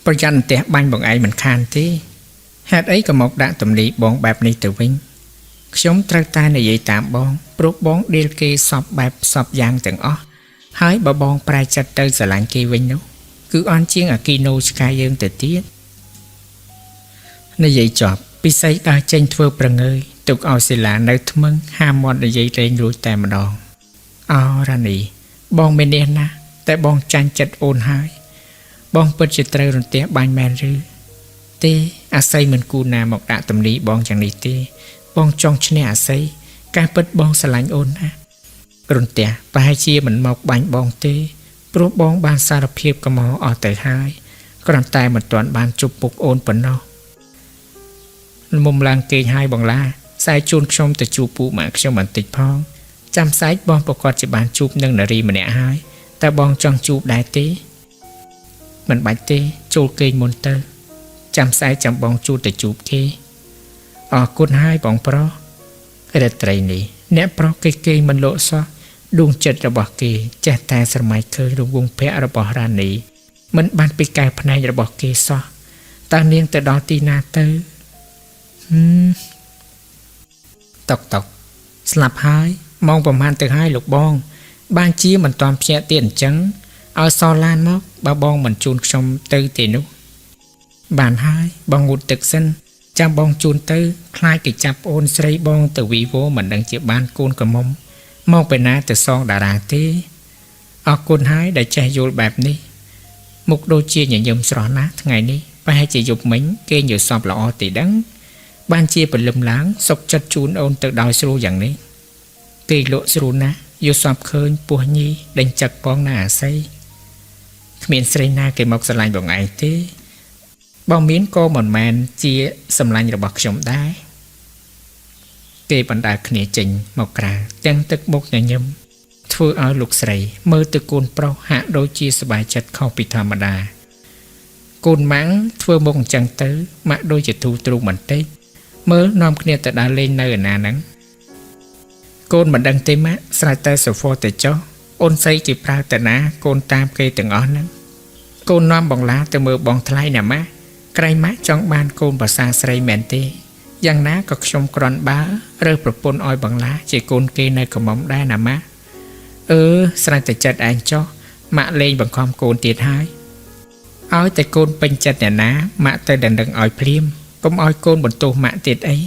ប្រយ័ត្នផ្ទះបាញ់បងឯងមិនខានទេហេតុអីក៏មកដាក់ទំនីបងបែបនេះទៅវិញខ្ញុំត្រូវតែនិយាយតាមបងព្រោះបងដៀលគេសពបែបសពយ៉ាងទាំងអស់ហើយបើបងប្រែចិត្តទៅស្រឡាញ់គេវិញនោះគឺអន់ជាងអាគីណូឆ្កែយើងទៅទៀតនិយាយចប់ពិសីដើរចេញធ្វើប្រងើយទុកឲ្យសិលានៅថ្មឹងហាមាត់និយាយលេងរួចតែម្ដងអោរ៉ានីបងមាននេះណាតែបងចាញ់ចិត្តអូនហើយបងពិតជាត្រូវរន្ទះបាញ់មែនឬទេអាស័យមិនគូណាមកដាក់ទំនីបងយ៉ាងនេះទេបងចង់ឈ្នះអាស័យការពិតបងស្រឡាញ់អូនណារន្ទះប្រហែលជាមិនមកបាញ់បងទេព្រោះបងបានសារភាពកំហុសអស់ទៅហើយគ្រាន់តែមិនទាន់បានជប់ពុកអូនប៉ុណ្ណោះមុំឡើងគេងហើយបងឡាខ្សែជូនខ្ញុំទៅជួបពូម៉ាក់ខ្ញុំបន្តិចផងចាំស្អែកបងប្រកាសជាបានជួបនឹងនារីម្នាក់ហើយតើបងចង់ជួបដែរទេមិនបាច់ទេចូលគេងមុនទៅចាំស្អែកចាំបងជួបទៅជួបគេអរគុណហើយបងប្រុសរាត្រីនេះអ្នកប្រុសគេគេមិនលក់សោះដួងចិត្តរបស់គេចេះតែស្រមៃឃើញរង្វង់ភ័ក្ររបស់រ៉ានីមិនបានពីកែភ្នែករបស់គេសោះតើនាងទៅដល់ទីណាទៅតុកតុកស្លាប់ហើយម៉ោងប្រហែលទៅហើយលោកបងបានជាមិនទាន់ភ្ញាក់ទៀតអញ្ចឹងឲ្យសឡានមកបើបងមិនជូនខ្ញុំទៅទេនោះបានហើយបងងូតទឹកសិនចាំបងជូនទៅខ្លាចគេចាប់អូនស្រីបងទៅវីវមិនដឹងជាបានកូនក្រមុំមកពេលណាទៅសងតារាទេអរគុណហើយដែលចេះយល់បែបនេះមុខដូចជាញញឹមស្រស់ណាស់ថ្ងៃនេះប្រហែលជាយប់មិញគេយល់សពល្អទេដឹងបានជាព្រលឹមឡើងសុកចិត្តជូនអូនទៅដោយស្រួលយ៉ាងនេះគេលក់ស្រួលណាស់យល់សពឃើញពោះញីដេញចឹកបងណាអាស័យគ្មានស្រីណាគេមកស្រឡាញ់បងឯងទេបងមានក៏មិនមែនជាសម្លាញ់របស់ខ្ញុំដែរគេបណ្ដើគ្នាចេញមកក្រៅទាំងទឹកមុខញញឹម ធ្វើឲ្យលោកស្រី មើលទៅកូនប្រុសហាក់ដូចជាសប្បាយចិត្តខុសពីធម្មតាកូនម៉ាំងធ្វើមុខអញ្ចឹងទៅម៉ាក់ដូចជាធូរទ្រូងបន្តិចមើលនាំគ្នាទៅដើរលេងនៅឯណាហ្នឹងកូនមិនដឹងទេម៉ាក់ស្រេចតែសូហ្វទៅចុះអូនស្រីគេប្រើតាណាកូនតាមគេទាំងអស់ហ្នឹងកូននាំបងឡាទៅមើលបងថ្លៃណាម៉ាក់ក្រែងម៉ាក់ចង់បានកូនប្រសាស្រីមែនទេយ៉ាងណាក៏ខ្ញុំគ្រាន់បើរើសប្រពន្ធឲ្យបងឡាជាកូនគេនៅក្រមុំដែរណាម៉ាក់អឺស្រេចតែចិត្តឯងចុះម៉ាក់លេងបង្ខំកូនទៀតហើយឲ្យតែកូនពេញចិត្តអ្នកណាម៉ាក់ទៅដណ្ដឹងឲ្យភ្លាមកុំឲ្យកូនបន្ទោសម៉ាក់ទៀតអី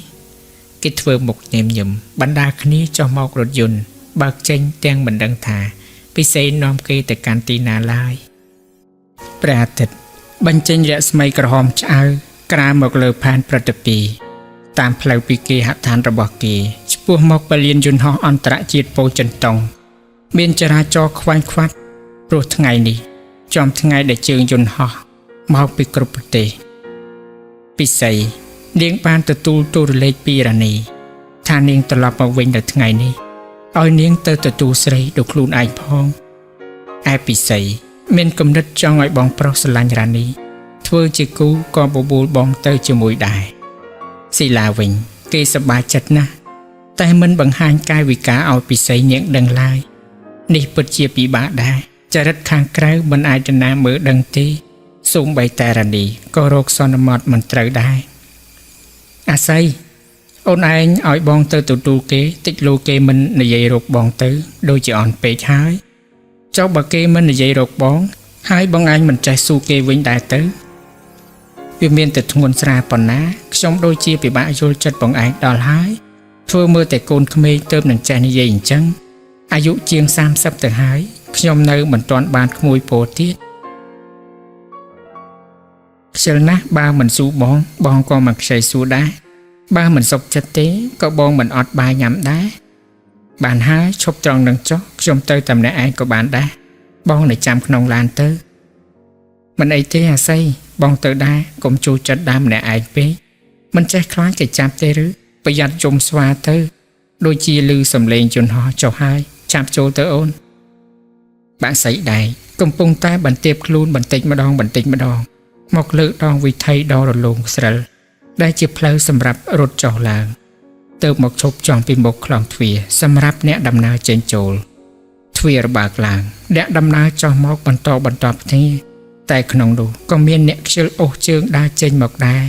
គេធ្វើមុខញែមញឹមបណ្ដាគ្នាចុះមករថយន្តបើកចេញទាំងមិនដឹងថាពិសេសនាំគេទៅកាន់ទីណាឡើយព្រះអាទិត្យបញ្ចេញរស្មីក្រហមឆ្អៅក្រាលមកលើផែនប្រតិពីតាមផ្លូវពីគេហដ្ឋានរបស់គេឆ្ពោះមកពលានយន្តហោះអន្តរជាតិពោធិ៍ចិនតុងមានចរាចរណ៍ខ្វែងខ្វាត់ព្រោះថ្ងៃនេះចំថ្ងៃដែលជើងយន្តហោះមកពីគ្រប់ប្រទេសពិសីនាងបានទទួលទូរលេខពីរ៉ានីថានាងត្រឡប់មកវិញនៅថ្ងៃនេះឲ្យនាងទៅទទួលស្រីដោយខ្លួនឯងផងឯពិសីមានគំនិតចង់ឲ្យបងប្រុសស្រឡាញ់រ៉ានីធ្វើជាគូក៏បបួលបងទៅជាមួយដែរស៊ីឡាវិញគេសប្បាយចិត្តណាស់តែមិនបង្ហាញកាយវិការឲ្យពិសីនាងដឹងឡើយនេះពិតជាពិបាកដែរចរិតខាងក្រៅមិនអាចណាមើលដឹងទេសូម្បីតែរ៉ានីក៏រកសន្មត់មិនត្រូវដែរអាស័យអូនឯងឲ្យបងទៅទទួលគេតិចលូគេមិននិយាយរកបងទៅដូចជាអន់ពេកហើយចុះបើគេមិននិយាយរកបងហើយបងឯងមិនចេះស៊ូគេវិញដែរទៅវាមានតែធ្ងន់ស្រាលប៉ុណ្ណាខ្ញុំដូចជាពិបាកយល់ចិត្តបងឯងដល់ហើយធ្វើមើលតែកូនក្មេងទៅនឹងចេះនិយាយអញ្ចឹងអាយុជាង30ទៅហើយខ្ញុំនៅមិនទាន់បានក្មួយពោទៀតខ្ជិលណាស់បើមិនស៊ូបងបងក៏មិនខ្ចីស៊ូដែរបើមិនសុខចិត្តទេក៏បងមិនអត់បាយញ៉ាំដែរបានហើយឈប់ត្រង់នឹងចុះខ្ញុំទៅតែម្នាក់ឯងក៏បានដែរបងនៅចាំក្នុងឡានទៅមិនអីទេអាស័យបងទៅដែរកុំចូលចិត្តដើមម្នាក់ឯងពេកមិនចេះខ្លាចគេចាប់ទេឬប្រយ័ត្នជុំស្វាទៅដូចជាលឺសំឡេងយន្តហោះចុះហើយចាប់ចូលទៅអូនបាក់សៃដែកកំពុងតែបន្ទាបខ្លួនបន្តិចម្ដងបន្តិចម្ដងមកលើកដងវិថីដ៏រលោងស្រិលដែលជាផ្លូវសម្រាប់រត់ចុះឡើងទៅមកឈប់ចំពីមុខខ្លងទ្វារសម្រាប់អ្នកដំណើរចេញចូលទ្វារបើកឡើងអ្នកដំណើរចុះមកបន្តបន្តគ្នាតែក្នុងនោះក៏មានអ្នកខ្ជិលអូសជើងដើរចេញមកដែរ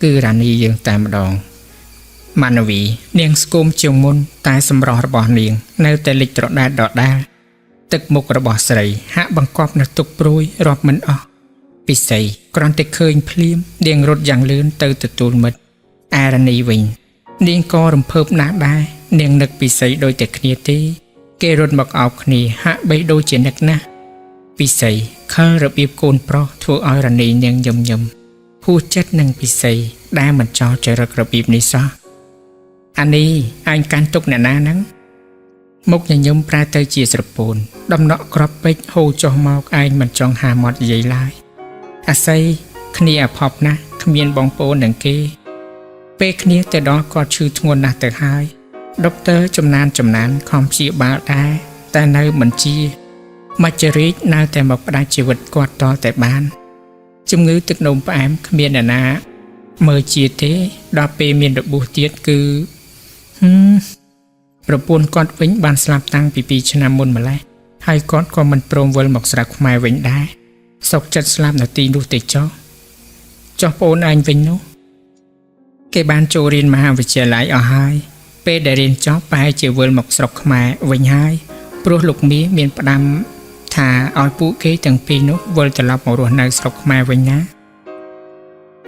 គឺរ៉ានីយើងតែម្ដងម៉ាណវីនាងស្គមជាងមុនតែសម្រស់របស់នាងនៅតែលិចត្រដែតដដែលទឹកមុខរបស់ស្រីហាក់បង្កប់នៅទុកព្រួយរាប់មិនអស់ពិសីគ្រាន់តែឃើញភ្លាមនាងរត់យ៉ាងលឿនទៅទទួលមិត្តអារ៉ានីវិញនាងក៏រំភើបណាស់ដែរនាងនឹកពិសីដូចតែគ្នាទេគេរត់មកអោបគ្នាហាក់បីដូចជានឹកណាស់ពិសីខលរបៀបកូនប្រុសធ្វើឲ្យរ៉ានីនាងយំយំហួសចិត្តនឹងពិសីដែលមិនចោលចរិតរបៀបនេះសោះអានេះឯងកាន់ទុកអ្នកណាហ្នឹងមុខញញឹមប្រែទៅជាស្រពោនដំណក់ក្របពេជ្រហូរចុះមកឯងមិនចង់ហាមាត់និយាយឡើយអាស័យគ្នាអភ័ព្វណាស់គ្មានបងប្អូននឹងគេពេលគ្នាទៅដល់គាត់ឈឺធ្ងន់ណាស់ទៅហើយដុកទ័រចំណានចំណានខំព្យាបាលដែរតែនៅមិនជាមច្ចរាជនៅតែមកផ្ដាច់ជីវិតគាត់តតែបានជំងឺទឹកនោមផ្អែមគ្មានអ្នកណាមើលជាទេដល់ពេលមានរបួសទៀតគឺប្រពន្ធគាត់វិញបានស្លាប់តាំងពី2ឆ្នាំមុនម្ល៉េះហើយគាត់ក៏មិនព្រមវិលមកស្រុកខ្មែរវិញដែរសុកចិត្តស្លាប់នៅទីនោះទេចុះចុះប្អូនឯងវិញនោះគេបានចូលរៀនមហាវិទ្យាល័យអស់ហើយពេលដែលរៀនចប់ប្រហែលជាវិលមកស្រុកខ្មែរវិញហើយព្រោះលោកមាមានផ្ដាំថាឲ្យពួកគេទាំងពីរនោះវិលត្រឡប់មករស់នៅស្រុកខ្មែរវិញណា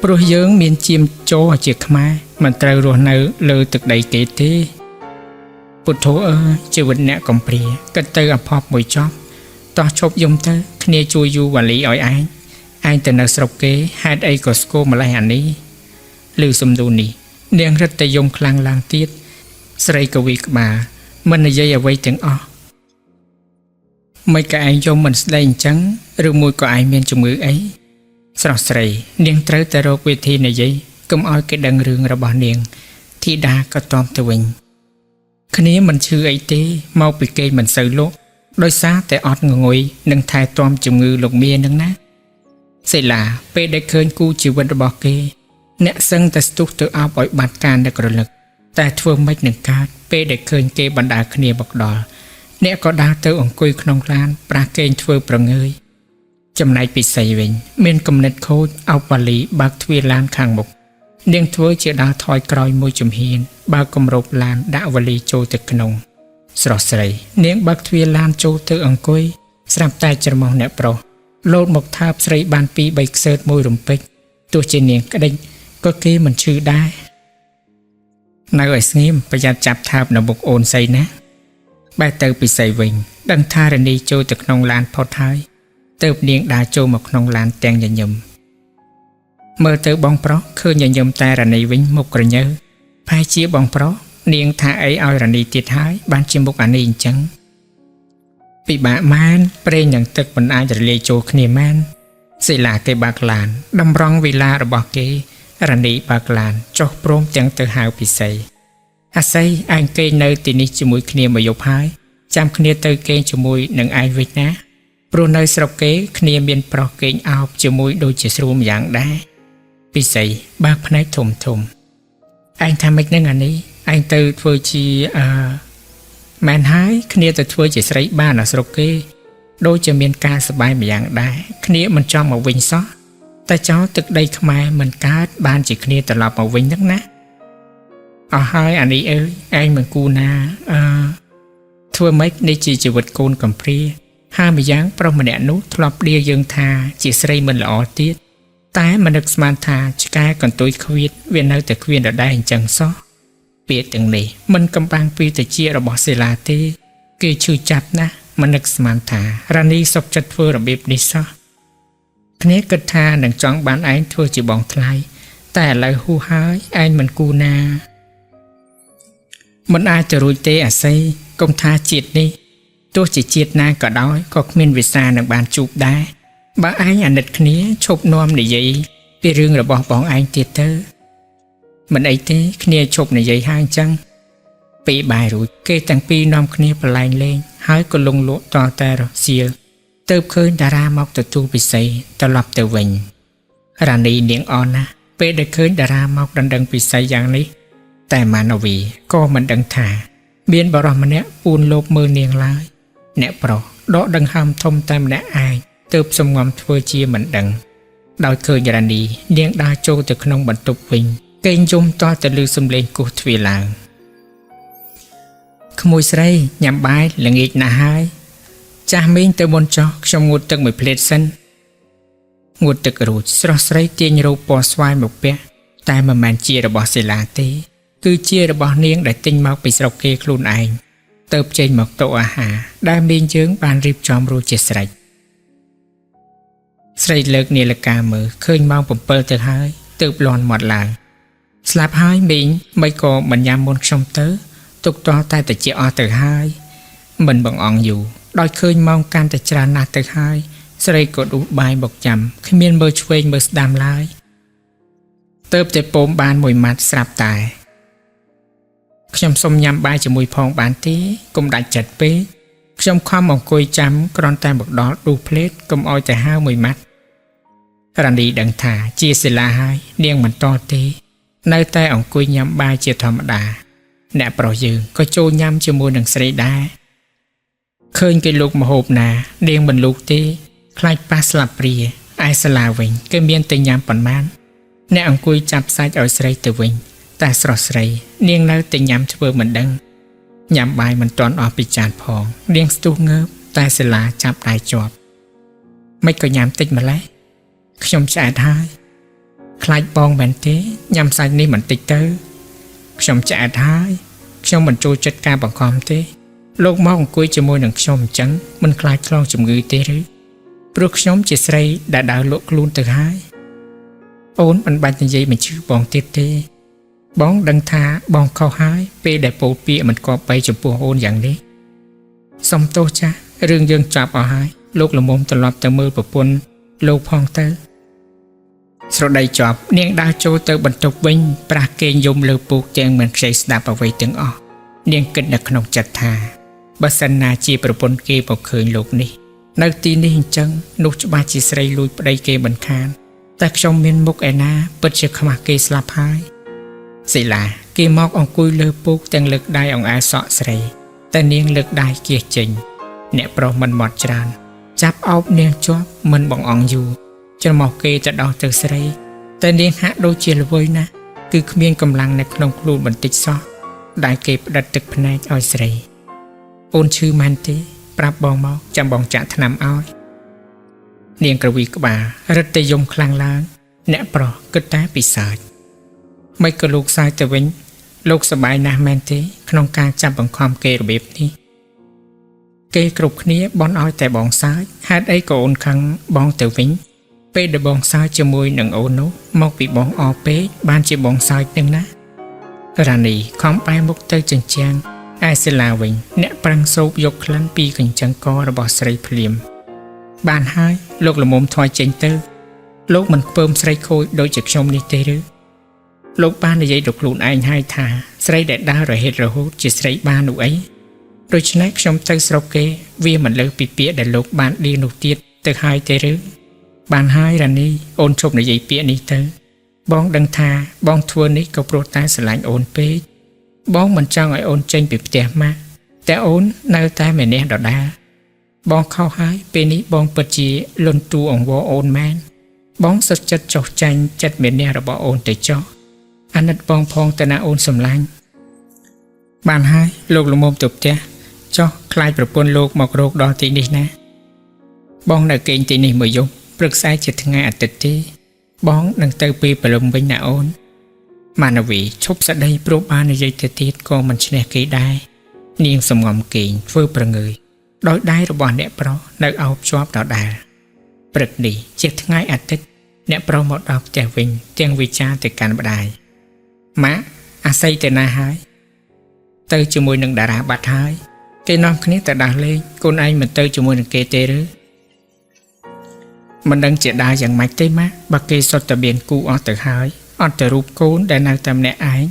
ព្រោះយើងមានជាមជោជាខ្មែរមិនត្រូវរស់នៅលើទឹកដីគេទេពុទ្ធោអើយជីវិតអ្នកកំព្រាគិតទៅអភ័ព្វមួយចប់តោះឈប់យំទៅគ្នាជួយយូវ៉ាលីឲ្យឯងឯងទៅនៅស្រុកគេហេតុអីក៏ស្គមម្លេះអានេះឮសំដួលនេះនាងរឹតតែយំខ្លាំងឡើងទៀតស្រីកវីក្បាលមិននិយាយអ្វីទាំងអស់មិនក៏ឯងយំមិនស្ដីអញ្ចឹងឬមួយក៏ឯងមានជំងឺអីស្រស់ស្រីនាងត្រូវតែរកវិធីនិយាយកុំឲ្យគេដឹងរឿងរបស់នាងធីតាក៏តបទៅវិញគ្នាមិនឈឺអីទេមកពីគេមិនសូវលក់ ដោយសារតែអត់ងងុយនឹងថែទាំជំងឺលោកមានឹងណាសិលាពេលដែលឃើញគូជីវិតរបស់គេ អ្នកសឹងតែស្ទុះទៅអោបឲ្យបាត់ការនឹករលឹក តែធ្វើម៉េចនឹងកើតពេលដែលឃើញគេបណ្ដើរគ្នាមកដល់អ្នកក៏ដើរទៅអង្គុយក្នុងឡានប្រាស់កេងធ្វើប្រងើយចំណែកពិសីវិញ មានគំនិតខូចអោបវ៉ាលីបើកទ្វារឡានខាងមុខនាងធ្វើជាដើរថយក្រោយមួយជំហានបើកគម្របឡានដាក់វ៉ាលីចូលទៅក្នុង ស្រស់ស្រី នាងបើកទ្វារឡានចូលទៅអង្គុយស្រាប់តែច្រមុះអ្នកប្រុសលោតមកថើបស្រីបានពីរបីខ្សើតមួយរំពេចទោះជានាងក្តិចក៏គេមិនឈឺដែរនៅឲ្យស្ងៀមប្រយ័ត្នចាប់ថើបនៅមុខអូនស្អីណាបែរទៅពិសីវិញ ដឹងថារនីចូលទៅក្នុងឡានផុតហើយទៅនាងដើរចូលមកក្នុងឡានទាំងញញឹមមើលទៅបងប្រុសឃើញញញឹមតែរនីវិញមុខក្រញើប្រហែលជាបងប្រុសនាងថាអីឲ្យរនីទៀតហើយបានជាមុខអានេះអញ្ចឹងពិបាកមែនប្រេងនិងទឹកមិនអាចរលាយចូលគ្នាមែនសិលាគេបើកឡានតម្រង់វិឡារបស់គេរនីបើកឡានចុះព្រមទាំងទៅហៅពិសីអាសីឯងគេងនៅទីនេះជាមួយគ្នាមួយយប់ហើយចាំគ្នាទៅគេងជាមួយនឹងឯងវិញណាព្រោះនៅស្រុកគេគ្នាមានប្រុសគេងអោបជាមួយដូចជាស្រួលម្យ៉ាងដែរពិសីបើកភ្នែកធំធំឯងថាម៉េចនឹងអានេះឯងទៅធ្វើជាអឺមែនហើយគ្នាទៅធ្វើជាស្រីបាននៅស្រុកគេដូចជាមានការសប្បាយម្យ៉ាងដែរគ្នាមិនចង់មកវិញសោះតែចោលទឹកដីខ្មែរមិនកើតបានជាគ្នាត្រឡប់មកវិញហ្នឹងណាអស់ហើយអានេះអើយឯងមិនគូណាអឺធ្វើម៉េចនេះជាជីវិតកូនកំព្រាហើយម្យ៉ាងប្រុសម្នាក់នោះធ្លាប់ដៀលយើងថាជាស្រីមិនល្អទៀតតែមិននឹកស្មានថាឆ្កែកន្ទុយខ្វៀតវានៅតែខ្វៀនដដែលអញ្ចឹងសោះពាក្យទាំងនេះមិនកំបាំងពីតិចរបស់សិលាទេគេឈឺចាប់ណាស់មិននឹកស្មានថារ៉ានីសុកចិត្តធ្វើរបៀបនេះសោះគ្នាគិតថានឹងចង់បានឯងធ្វើជាបងថ្លៃតែឥឡូវហ៊ូហើយឯងមិនគូណាមិនអាចទៅរួចទេអាសីកុំថាជាតិនេះទោះជាជាតិណាក៏ដោយក៏គ្មានវិសានឹងបានជួបដែរបើឯងអាណិតគ្នាឈប់នាំនិយាយពីរឿងរបស់បងឯងទៀតទៅមិនអីទេគ្នាឈប់និយាយហើយអញ្ចឹងពេលបាយរួចគេទាំងពីរនាំគ្នាប្រឡែងលេងហើយក៏លងលក់តតែរសៀលទៅឃើញតារាមកទទួលពិសីត្រឡប់ទៅវិញរ៉ានីនាងអន់ណាស់ពេលដែលឃើញតារាមកដណ្ដឹងពិសីយ៉ាងនេះតែម៉ាណវីក៏មិនដឹងថាមានបរិសម្នាក់ពូនលោបមើលនាងឡើយអ្នកប្រុសដកដង្ហើមធំតែម្នាក់ឯងទើបសំងំធ្វើជាមិនដឹងដោយឃើញរ៉ានីនាងដើរចូលទៅក្នុងបន្ទប់វិញគេងយំតតែឮសំឡេងគោះទ្វារឡើងក្មួយស្រីញ៉ាំបាយល្ងាចណាស់ហើយចាស់មីងទៅមុនចោះខ្ញុំងូតទឹកមួយភ្លែតសិនងូតទឹករួចស្រស់ស្រីទាញរោបពណ៌ស្វាយមកពាក់តែមិនមែនជារបស់សិលាទេគឺជារបស់នាងដែលទិញមកពីស្រុកគេខ្លួនឯងទៅចេញមកតុអាហារដែលមីងយើងបានរៀបចំរួចជាស្រេចស្រីលើកនាឡិកាមើលឃើញម៉ោង7ទៅហើយទើបលាន់មាត់ឡើងស្លាប់ហើយមីងមិនក៏មិនញ៉ាំមុនខ្ញុំទៅទុកតតែតិចអស់ទៅហើយមិនបងអងយូរដោយឃើញម៉ោងកាន់តែច្រើនណាស់ទៅហើយស្រីក៏ដួសបាយមកញ៉ាំគ្មានមើលឆ្វេងមើលស្ដាំឡើយទៅតែពោមបានមួយម៉ាត់ស្រាប់តែខ្ញុំសុំញ៉ាំបាយជាមួយផងបានទេកុំដាច់ចិត្តពេកខ្ញុំខំអង្គុយចាំគ្រាន់តែមកដល់ដួសភ្លេតកុំឲ្យតែហាវមួយម៉ាត់រ៉ានីដឹងថាជាសិលាហើយនាងមិនតទេនៅតែអង្គុយញ៉ាំបាយជាធម្មតាអ្នកប្រុសយើងក៏ចូលញ៉ាំជាមួយនឹងស្រីដែរឃើញគេលូកម្ហូបណានាងមិនលូកទេខ្លាចប៉ះស្លាបព្រាឯសាលាវិញគេមានតែញ៉ាំប៉ុន្មានអ្នកអង្គុយចាប់សាច់ឲ្យស្រីទៅវិញតែស្រស់ស្រីនាងនៅតែញ៉ាំធ្វើមិនដឹងញ៉ាំបាយមិនទាន់អស់ពីចានផងនាងស្ទុះងើបតែសាលាចាប់ដៃជាប់មិនក៏ញ៉ាំតិចម្ល៉េះខ្ញុំឆ្អែតហើយខ្លាចបងមែនទេញ៉ាំសាច់នេះបន្តិចទៅខ្ញុំឆ្អែតហើយខ្ញុំមិនចូលចិត្តការបង្ខំទេលោកមកអង្គុយជាមួយនឹងខ្ញុំអញ្ចឹងមិនខ្លាចឆ្លងជំងឺទេឬព្រោះខ្ញុំជាស្រីដែលដើរលក់ខ្លួនទៅហើយអូនមិនបាច់និយាយបញ្ជឺបងទៀតទេបងដឹងថាបងខុសហើយពេលដែលពោលពាក្យមិនគប្បីចំពោះអូនយ៉ាងនេះសុំទោសចាស់រឿងយើងចប់អស់ហើយលោកល្មមត្រឡប់ទៅមើលប្រពន្ធលោកផងទៅស្រដីចប់នាងដើរចូលទៅបន្ទប់វិញប្រាស់គេងយំលើពូកទាំងមិនខ្ចីស្ដាប់អ្វីទាំងអស់នាងគិតនៅក្នុងចិត្តថា បើសិនណាជាប្រពន្ធគេមកឃើញលោកនេះ នៅទីនេះអញ្ចឹងនោះច្បាស់ជាស្រីលួចប្តីគេមិនខាន តែខ្ញុំមានមុខឯណាពិតជាខ្មាស់គេស្លាប់ហើយសិលាគេមកអង្គុយលើពូកទាំងលើកដៃអង្អែលសក់ស្រី តែនាងលើកដៃគៀសចេញ អ្នកប្រុសមិនមត់ច្រើន ចាប់អោបនាងជាប់មិនបងអងយូរច្រមុះគេទៅដោះទៅស្រី តែនាងហាក់ដូចជាល្វើយណាស់គឺគ្មានកម្លាំងនៅក្នុងខ្លួនបន្តិចសោះដែលគេផ្ដិតទឹកភ្នែកឲ្យស្រី អូនឈឺមែនទេ ប្រាប់បងមកចាំបងចាក់ថ្នាំឲ្យ នាងក្រវីក្បាលរឹតតែយំខ្លាំងឡើង អ្នកប្រុសគិតតែពីសើចមិនក៏លោកសើចទៅវិញ លោកសប្បាយណាស់មែនទេ ក្នុងការចាប់បង្ខំគេរបៀបនេះ គេគ្រប់គ្នាបន់ឲ្យតែបងសើចហេតុអីក៏អូនខឹងបងទៅវិញ ពេលដែលបងសើចជាមួយនឹងអូននោះមកពីបងអពេកបានជាបងសើចនឹងណារ៉ានីខំបែរមុខទៅជញ្ជាំងឯសិលាវិញ អ្នកប្រឹងសោបយកក្លិនពីកញ្ចឹងករបស់ស្រីភ្លាម បានហើយលោកល្មមថយចេញទៅ លោកមិនខ្ពើមស្រីខូចដូចជាខ្ញុំនេះទេឬលោកបាននិយាយដល់ខ្លួនឯងហើយថាស្រីដែលដើររហេតរហូតជាស្រីបាននោះអីដូច្នេះខ្ញុំទៅស្រុកគេវាមិនលើសពីពាក្យដែលលោកបានឌីនោះទៀតទៅហើយទេឬបានហើយរ៉ានីអូនឈប់និយាយពាក្យនេះទៅ បងដឹងថាបងធ្វើនេះក៏ព្រោះតែស្រឡាញ់អូនពេកបងមិនចង់ឲ្យអូនចេញពីផ្ទះម៉ាក់តែអូននៅតែម្នាក់ដដែលបងខុសហើយពេលនេះបងពិតជាលន់តួអង្វរអូនមែនបងសុខចិត្តចុះចាញ់ចិត្តម្នាក់របស់អូនទៅចុះអាណិតបងផងតើណាអូនសំឡាញ់បានហើយលោកលមុំទៅផ្ទះចុះខ្លាចប្រពន្ធលោកមករកដល់ទីនេះណា បងនៅគេងទីនេះមួយយប់ព្រឹកស្អែកជាថ្ងៃអាទិត្យទេ បងនឹងទៅពេលព្រលឹមវិញណាអូនម៉ានវីឈប់ស្ដីព្រោះបាននិយាយទៅទៀតក៏មិនឈ្នះគេដែរនាងសំងំគេងធ្វើប្រងើយដោយដៃរបស់អ្នកប្រុសនៅអោបជាប់ដដែលព្រឹកនេះជាថ្ងៃអាទិត្យអ្នកប្រុសមកដល់ផ្ទះវិញទាំងវិចារទៅកាន់ម្ដាយម៉ាក់អាស័យទៅណាហើយទៅជាមួយនឹងតារាបាត់ហើយគេនាំគ្នាទៅដើរលេងកូនឯងមិនទៅជាមួយនឹងគេទេឬ មិនដឹងជាដើរយ៉ាងម៉េចទេម៉ាក់បើគេសុទ្ធតែមានគូអស់ទៅហើយអត់តែរូបកូនដែលនៅតែម្នាក់ឯង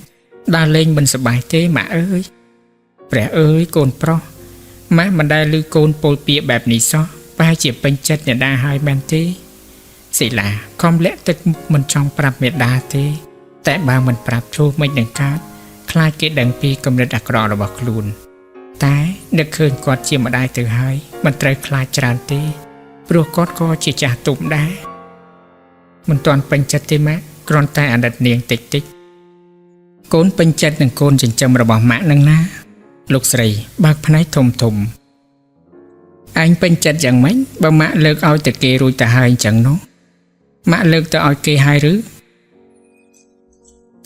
ដើរលេងមិនសប្បាយទេម៉ាក់អើយព្រះអើយកូនប្រុសម៉ាក់មិនដែលឮកូនពោលពាក្យបែបនេះសោះប្រហែលជាពេញចិត្តអ្នកដាហើយមែនទេសិលាខំលាក់ទឹកមុខមិនចង់ប្រាប់មេដាទេ តែបើមិនប្រាប់ជួមិននឹងកើតខ្លាចគេដឹងពីគំនិតអាក្រក់របស់ខ្លួន តែនឹកឃើញគាត់ជាម្ដាយទៅហើយមិនត្រូវខ្លាចច្រើនទេ ព្រោះគាត់ក៏ជាចាស់ទុំដែរមិនទាន់ពេញចិត្តទេម៉ាក់គ្រាន់តែអាណិតនាងតិចតិចកូនពេញចិត្តនឹងកូនចិញ្ចឹមរបស់ម៉ាក់នឹងណា លោកស្រីបើកភ្នែកធំធំឯងពេញចិត្តយ៉ាងម៉េចបើម៉ាក់លើកឲ្យតែគេរួចទៅហើយអញ្ចឹងនោះម៉ាក់លើកទៅឲ្យគេហើយឬ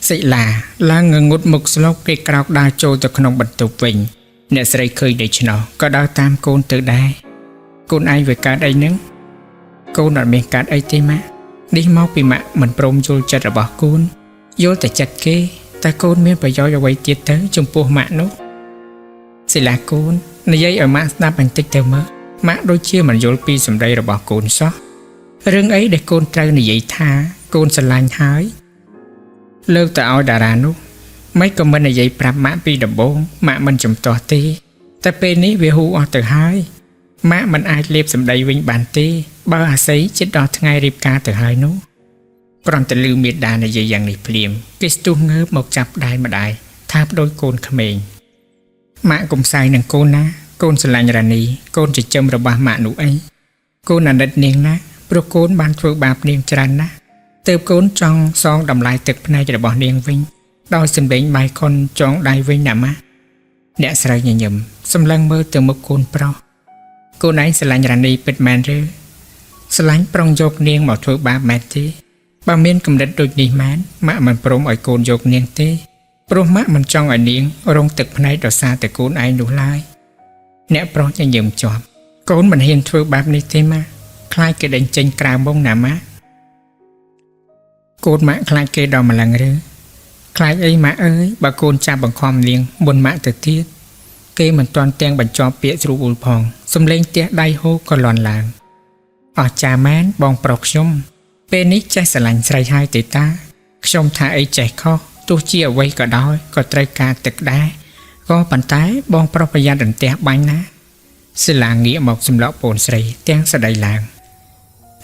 សិលាឡើងងងុតមុខស្លុកគេក្រោកដើរចូលទៅក្នុងបន្ទប់វិញ អ្នកស្រីឃើញដូច្នោះក៏ដើរតាមកូនទៅដែរកូនឯងវាកើតអីហ្នឹងកូនអត់មានកើតអីទេម៉ាក់នេះមកពីម៉ាក់មិនព្រមយល់ចិត្តរបស់កូនយល់តែចិត្តគេតែកូនមានប្រយោជន៍អ្វីទៀតទៅចំពោះម៉ាក់នោះសិលាកូននិយាយឲ្យម៉ាក់ស្ដាប់បន្តិចទៅមើលម៉ាក់ដូចជាមិនយល់ពីសម្ដីរបស់កូនសោះរឿងអីដែលកូនត្រូវនិយាយថាកូនស្រឡាញ់ហើយលើកទៅឲ្យតារានោះមិនក៏មិននិយាយប្រាប់ម៉ាក់ពីដំបូងម៉ាក់មិនជំទាស់ទេ តែពេលនេះវាហូរអស់ទៅហើយម៉ាក់មិនអាចលេបសម្ដីវិញបានទេ បើអាស័យជិតដល់ថ្ងៃរៀបការទៅហើយនោះគ្រាន់តែឮមេដានិយាយយ៉ាងនេះភ្លាមគេស្ទុះងើបមកចាប់ដៃម្ដាយថាបដូចកូនក្មេងម៉ាក់កុំសើចនឹងកូនណាកូនស្រឡាញ់រ៉ានីកូនចិញ្ចឹមរបស់ម៉ាក់នោះអីកូនអាណិតនាងណាព្រោះកូនបានធ្វើបាបនាងច្រើនណាស់ទើបកូនចង់សងតម្លៃទឹកភ្នែករបស់នាងវិញដោយសម្លេងបាយខុនចងដៃវិញណាម៉ាក់អ្នកស្រីញញឹមសម្លឹងមើលទៅមុខកូនប្រុសកូនឯងស្រឡាញ់រ៉ានីពិតមែនឬស្រឡាញ់ប្រុងយកនាងមកធ្វើបាបមែនទេបើមានគំនិតដូចនេះមែនម៉ាក់មិនព្រមឲ្យកូនយកនាងទេព្រោះម៉ាក់មិនចង់ឲ្យនាងរងទឹកភ្នែកដោយសារតែកូនឯងនោះឡើយអ្នកប្រុសញញឹមជាប់កូនមិនហ៊ានធ្វើបាបនេះទេម៉ាក់ខ្លាចគេដេញចេញក្រៅមុងណាម៉ាក់កូនម៉ាក់ខ្លាចគេដល់ម្លឹងឬខ្លាចអីម៉ាក់អើយបើកូនចាប់បង្ខំនាងមុនម៉ាក់ទៅទៀតគេមិនទាន់ទាំងបញ្ចប់ពាក្យស្រួលផងសំលេងផ្ទះដៃហូក៏លន់ឡើងអស់ចាមែនបងប្រុសខ្ញុំពេលនេះចេះស្រឡាញ់ស្រីហើយទេតាខ្ញុំថាអីចេះខុសទោះជាអ្វីក៏ដោយក៏ត្រូវការទឹកដែរ ក៏ប៉ុន្តែបងប្រុសប្រយ័ត្នរន្ទះបាញ់ណាសិលាងាកមកសម្លក់ប្អូនស្រីទាំងស្ដីឡើង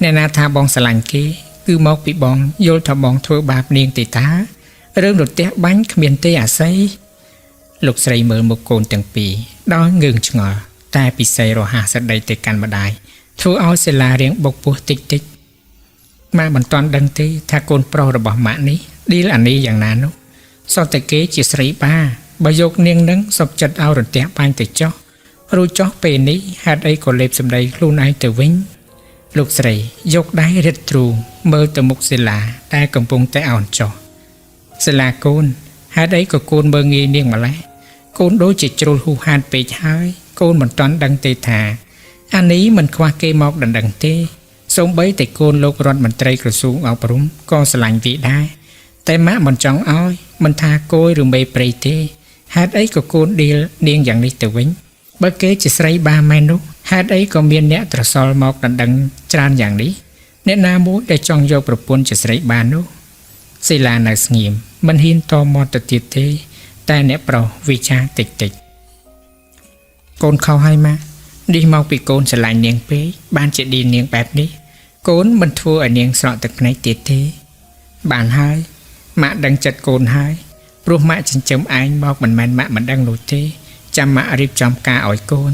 អ្នកណាថាបងស្រឡាញ់គេគឺមកពីបងយល់ថាបងធ្វើបាបនាងទេតារឿងរន្ទះបាញ់គ្មានទេអាស័យលោកស្រីមើលមុខកូនទាំងពីរដោយងឿងឆ្ងល់តែពិសីរហ័សស្ដីទៅកាន់ម្ដាយធ្វើឲ្យសិលារៀងបុកពោះតិចតិចម៉ាក់មិនទាន់ដឹងទេថាកូនប្រុសរបស់ម៉ាក់នេះឌីលអានេះយ៉ាងណានោះសតតែគេជាស្រីបាបើយកនាងនឹងសុខចិត្តឲ្យរន្ទះបាញ់ទៅចោះរួចចោះពេលនេះហេតុអីក៏លេបសម្ដីខ្លួនឯងទៅវិញលោកស្រីយកដៃរឹតទ្រូងមើលទៅមុខសិលាតែកំពុងតែអោនចុះសិលាកូនហេតុអីក៏កូនមើលងាយនាងម្ល៉េះកូនដូចជាជ្រុលហ៊ូហានពេកហើយកូនមិនទាន់ដឹងទេថាអានេះមិនខ្វះគេមកដណ្ដឹងទេសូម្បីតែកូនលោករដ្ឋមន្ត្រីក្រសួងអប់រំក៏ស្រឡាញ់វាដែរតែម៉ាក់មិនចង់ឲ្យមិនថាគយឬមេព្រៃទេហេតុអីក៏កូនឌីលនាងយ៉ាងនេះទៅវិញបើគេជាស្រីបាមែននោះហេតុអីក៏មានអ្នកត្រសល់មកដណ្ដឹងច្រើនយ៉ាងនេះអ្នកណាមួយដែលចង់យកប្រពន្ធជាស្រីបាននោះសិលានៅស្ងៀមមិនហ៊ានតមាត់ទៅទៀតទេតែអ្នកប្រុសវិចារតិចតិចកូនខុសហើយម៉ាក់នេះមកពីកូនស្រឡាញ់នាងពេកបានជាឌីលនាងបែបនេះកូនមិនធ្វើឲ្យនាងស្រក់ទឹកភ្នែកទៀតទេបានហើយម៉ាក់ដឹងចិត្តកូនហើយព្រោះម៉ាក់ចិញ្ចឹមឯងមកមិនមែនម៉ាក់មិនដឹងនោះទេចាំម៉ាក់រៀបចំការឲ្យកូន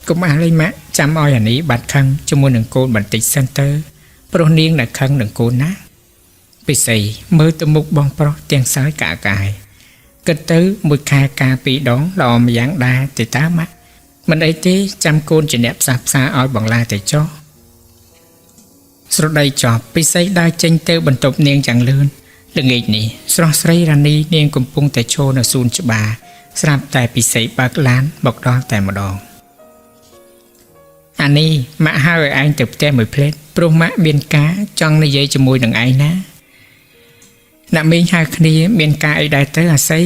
កុំអះលេងម៉ាក់ចាំឲ្យអានេះបាត់ខឹងជាមួយនឹងកូនបន្តិចសិនទៅព្រោះនាងដែលខឹងនឹងកូនណាពិសីមើលទៅមុខបងប្រុសទាំងសើចកាក់កាយគិតទៅមួយខែការពីរដងល្អម្យ៉ាងដែរទេតាម៉ាក់មិនអីទេចាំកូនជាអ្នកផ្សះផ្សាឲ្យបងឡាទៅចុះស្រដីចប់ពិសីដើរចេញទៅបន្ទប់នាងយ៉ាងលឿនល្ងាចនេះស្រស់ស្រីរ៉ានីនាងកំពុងតែឈរនៅសួនច្បារស្រាប់តែពិសីបើកឡានមកដល់តែម្ដងអានេះម៉ាក់ហៅឲ្យឯងទៅផ្ទះមួយភ្លែតព្រោះម៉ាក់មានការចង់និយាយជាមួយនឹងឯងណាអ្នកមីងហៅគ្នាមានការអីដែរទៅអាស័យ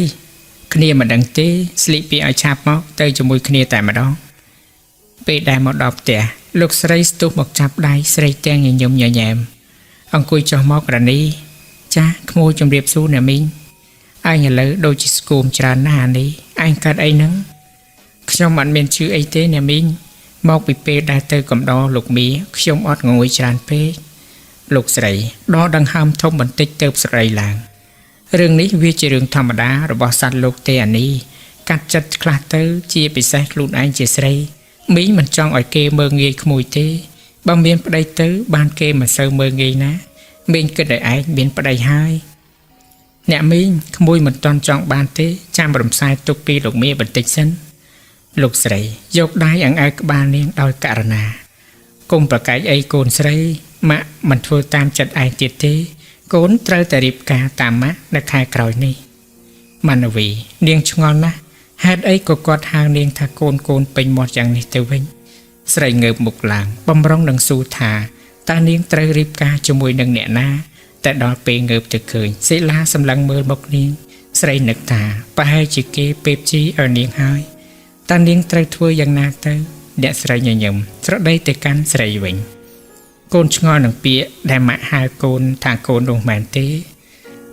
គ្នាមិនដឹងទេស្លៀកពាក់ឲ្យឆាប់មកទៅជាមួយគ្នាតែម្ដងពេលដែលមកដល់ផ្ទះលោកស្រីស្ទុះមកចាប់ដៃស្រីទាំងញញឹមញញែមអង្គុយចុះមករ៉ានីចាស់ក្មួយជំរាបសួរអ្នកមីងឯងឥឡូវដូចជាស្គមច្រើនណាស់អានេះឯងកើតអីហ្នឹងខ្ញុំអត់មានឈឺអីទេអ្នកមីងមកពីពេលដែលទៅកំដរលោកមីខ្ញុំអត់ងងុយច្រើនពេកលោកស្រីដកដង្ហើមធំបន្តិចទៅស្រីឡើងរឿងនេះវាជារឿងធម្មតារបស់សត្វលោកទេអានេះកាត់ចិត្តខ្លះទៅជាពិសេសខ្លួនឯងជាស្រីមីងមិនចង់ឲ្យគេមើលងាយក្មួយទេបើមានប្តីទៅបានគេមិនសូវមើលងាយណាមីងគិតឲ្យឯងមានប្តីហើយអ្នកមីងក្មួយមិនតន់ចង់បានទេចាំរំសាយទុកពីលោកមីបន្តិចសិនលោកស្រីយកដៃអង្អែលក្បាលនាងដោយករណាគុំប្រកែកអីកូនស្រីម៉ាក់មិនធ្វើតាមចិត្តឯងទៀតទេកូនត្រូវតែរៀបការតាមម៉ាក់នៅខែក្រោយនេះម៉ាណវីនាងឆ្ងល់ណាស់ហេតុអីក៏គាត់ហៅនាងថាកូនពេញមាត់យ៉ាងនេះទៅវិញស្រីងើបមុខឡើងបំរុងនឹងសួរថាតើនាងត្រូវរៀបការជាមួយនឹងអ្នកណាតែដល់ពេលងើបទៅឃើញសិលាសម្លឹងមើលមុខនាងស្រីនឹកថាប្រហែលជាគេពេបជីឲ្យនាងហើយតើនាងត្រូវធ្វើយ៉ាងណាទៅអ្នកស្រីញញឹមស្រដីទៅកាន់ស្រីវិញកូនឆ្ងល់នឹងពាក្យដែលម៉ាក់ហៅកូនថាកូននោះមែនទេ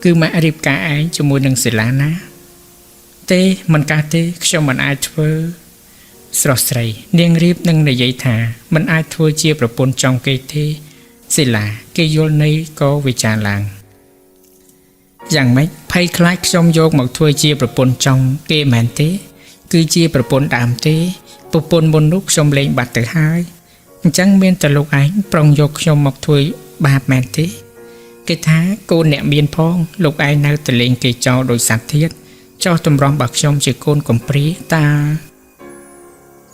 គឺម៉ាក់រៀបការឯងជាមួយនឹងសិលាណាទេមិនកើតទេខ្ញុំមិនអាចធ្វើស្រស់ស្រីនាងរៀបនឹងនិយាយថាមិនអាចធ្វើជាប្រពន្ធចង់គេទេសិលាគេយល់ន័យក៏វិចារឡើងយ៉ាងម៉េចភ័យខ្លាចខ្ញុំយកមកធ្វើជាប្រពន្ធចង់គេមែនទេគឺជាប្រពន្ធដើមទេប្រពន្ធមុននោះខ្ញុំលែងបាត់ទៅហើយអញ្ចឹងមានតែលោកឯងប្រុងយកខ្ញុំមកធ្វើបាបមែនទេគេថាកូនអ្នកមានផងលោកឯងនៅតែលេងគេចោលដោយសត្វធាតចោះតម្រង់បើខ្ញុំជាកូនកំព្រាតា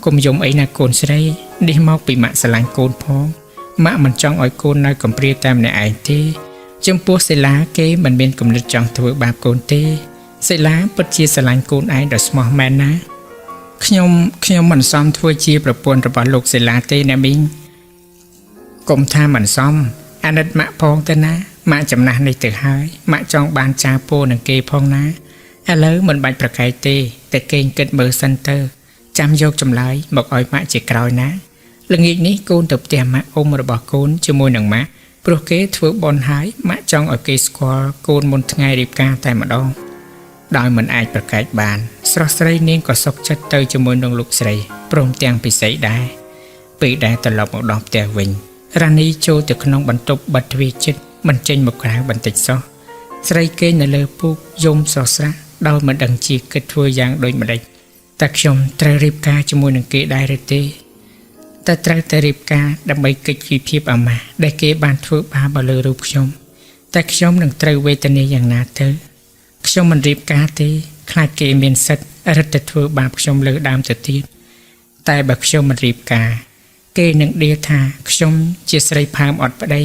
គុំយំអីណាកូនស្រីនេះមកពីម៉ាក់ស្រឡាញ់កូនផងម៉ាក់មិនចង់ឲ្យកូននៅកំព្រាតែម្នាក់ឯងទេចំពោះសិលាគេមិនមានគំនិតចង់ធ្វើបាបកូនទេសិលាពិតជាស្រឡាញ់កូនឯងដោយស្មោះមែនណាខ្ញុំមិនសមធ្វើជាប្រពន្ធរបស់លោកសិលាទេអ្នកមីងកុំថាមិនសមអាណិតម៉ាក់ផងទៅណាម៉ាក់ចំណាស់នេះទៅហើយម៉ាក់ចង់បានចាពោនឹងគេផងណាឥឡូវមិនបាច់ប្រកែកទេតែគេងគិតមើលសិនទៅចាំយកចម្លើយមកឲ្យម៉ាក់ជាក្រោយណាល្ងាចនេះកូនទៅផ្ទះម៉ាក់អ៊ំរបស់កូនជាមួយនឹងម៉ាក់ព្រោះគេធ្វើបុណ្យហើយម៉ាក់ចង់ឲ្យគេស្គាល់កូនមុនថ្ងៃរៀបការតែម្ដង ដោយមិនអាចប្រកែកបាន ស្រស់ស្រីនាងក៏សុខចិត្តទៅជាមួយនឹងលោកស្រីព្រមទាំងពិសីដែរពេលដែលត្រឡប់មកដល់ផ្ទះវិញរ៉ានីចូលទៅក្នុងបន្ទប់បិទទ្វារជិតមិនចេញមកក្រៅបន្តិចសោះស្រីគេងនៅលើពូកយំស្រស់ស្រាស់ដោយមិនដឹងជាគិតធ្វើយ៉ាងដូចម្តេចតែខ្ញុំត្រូវរៀបការជាមួយនឹងគេដែរឬទេតែត្រូវតែរៀបការដើម្បីគេចពីភាពអាម៉ាស់ដែលគេបានធ្វើបាបមកលើរូបខ្ញុំតែខ្ញុំនឹងត្រូវវេទនាយ៉ាងណាទៅខ្ញុំមិនរៀបការទេខ្លាចគេមានសិទ្ធិរឹតតែធ្វើបាបខ្ញុំលើដើមទៅទៀតតែបើខ្ញុំមិនរៀបការគេនឹងដៀលថាខ្ញុំជាស្រីផើមអត់ប្តី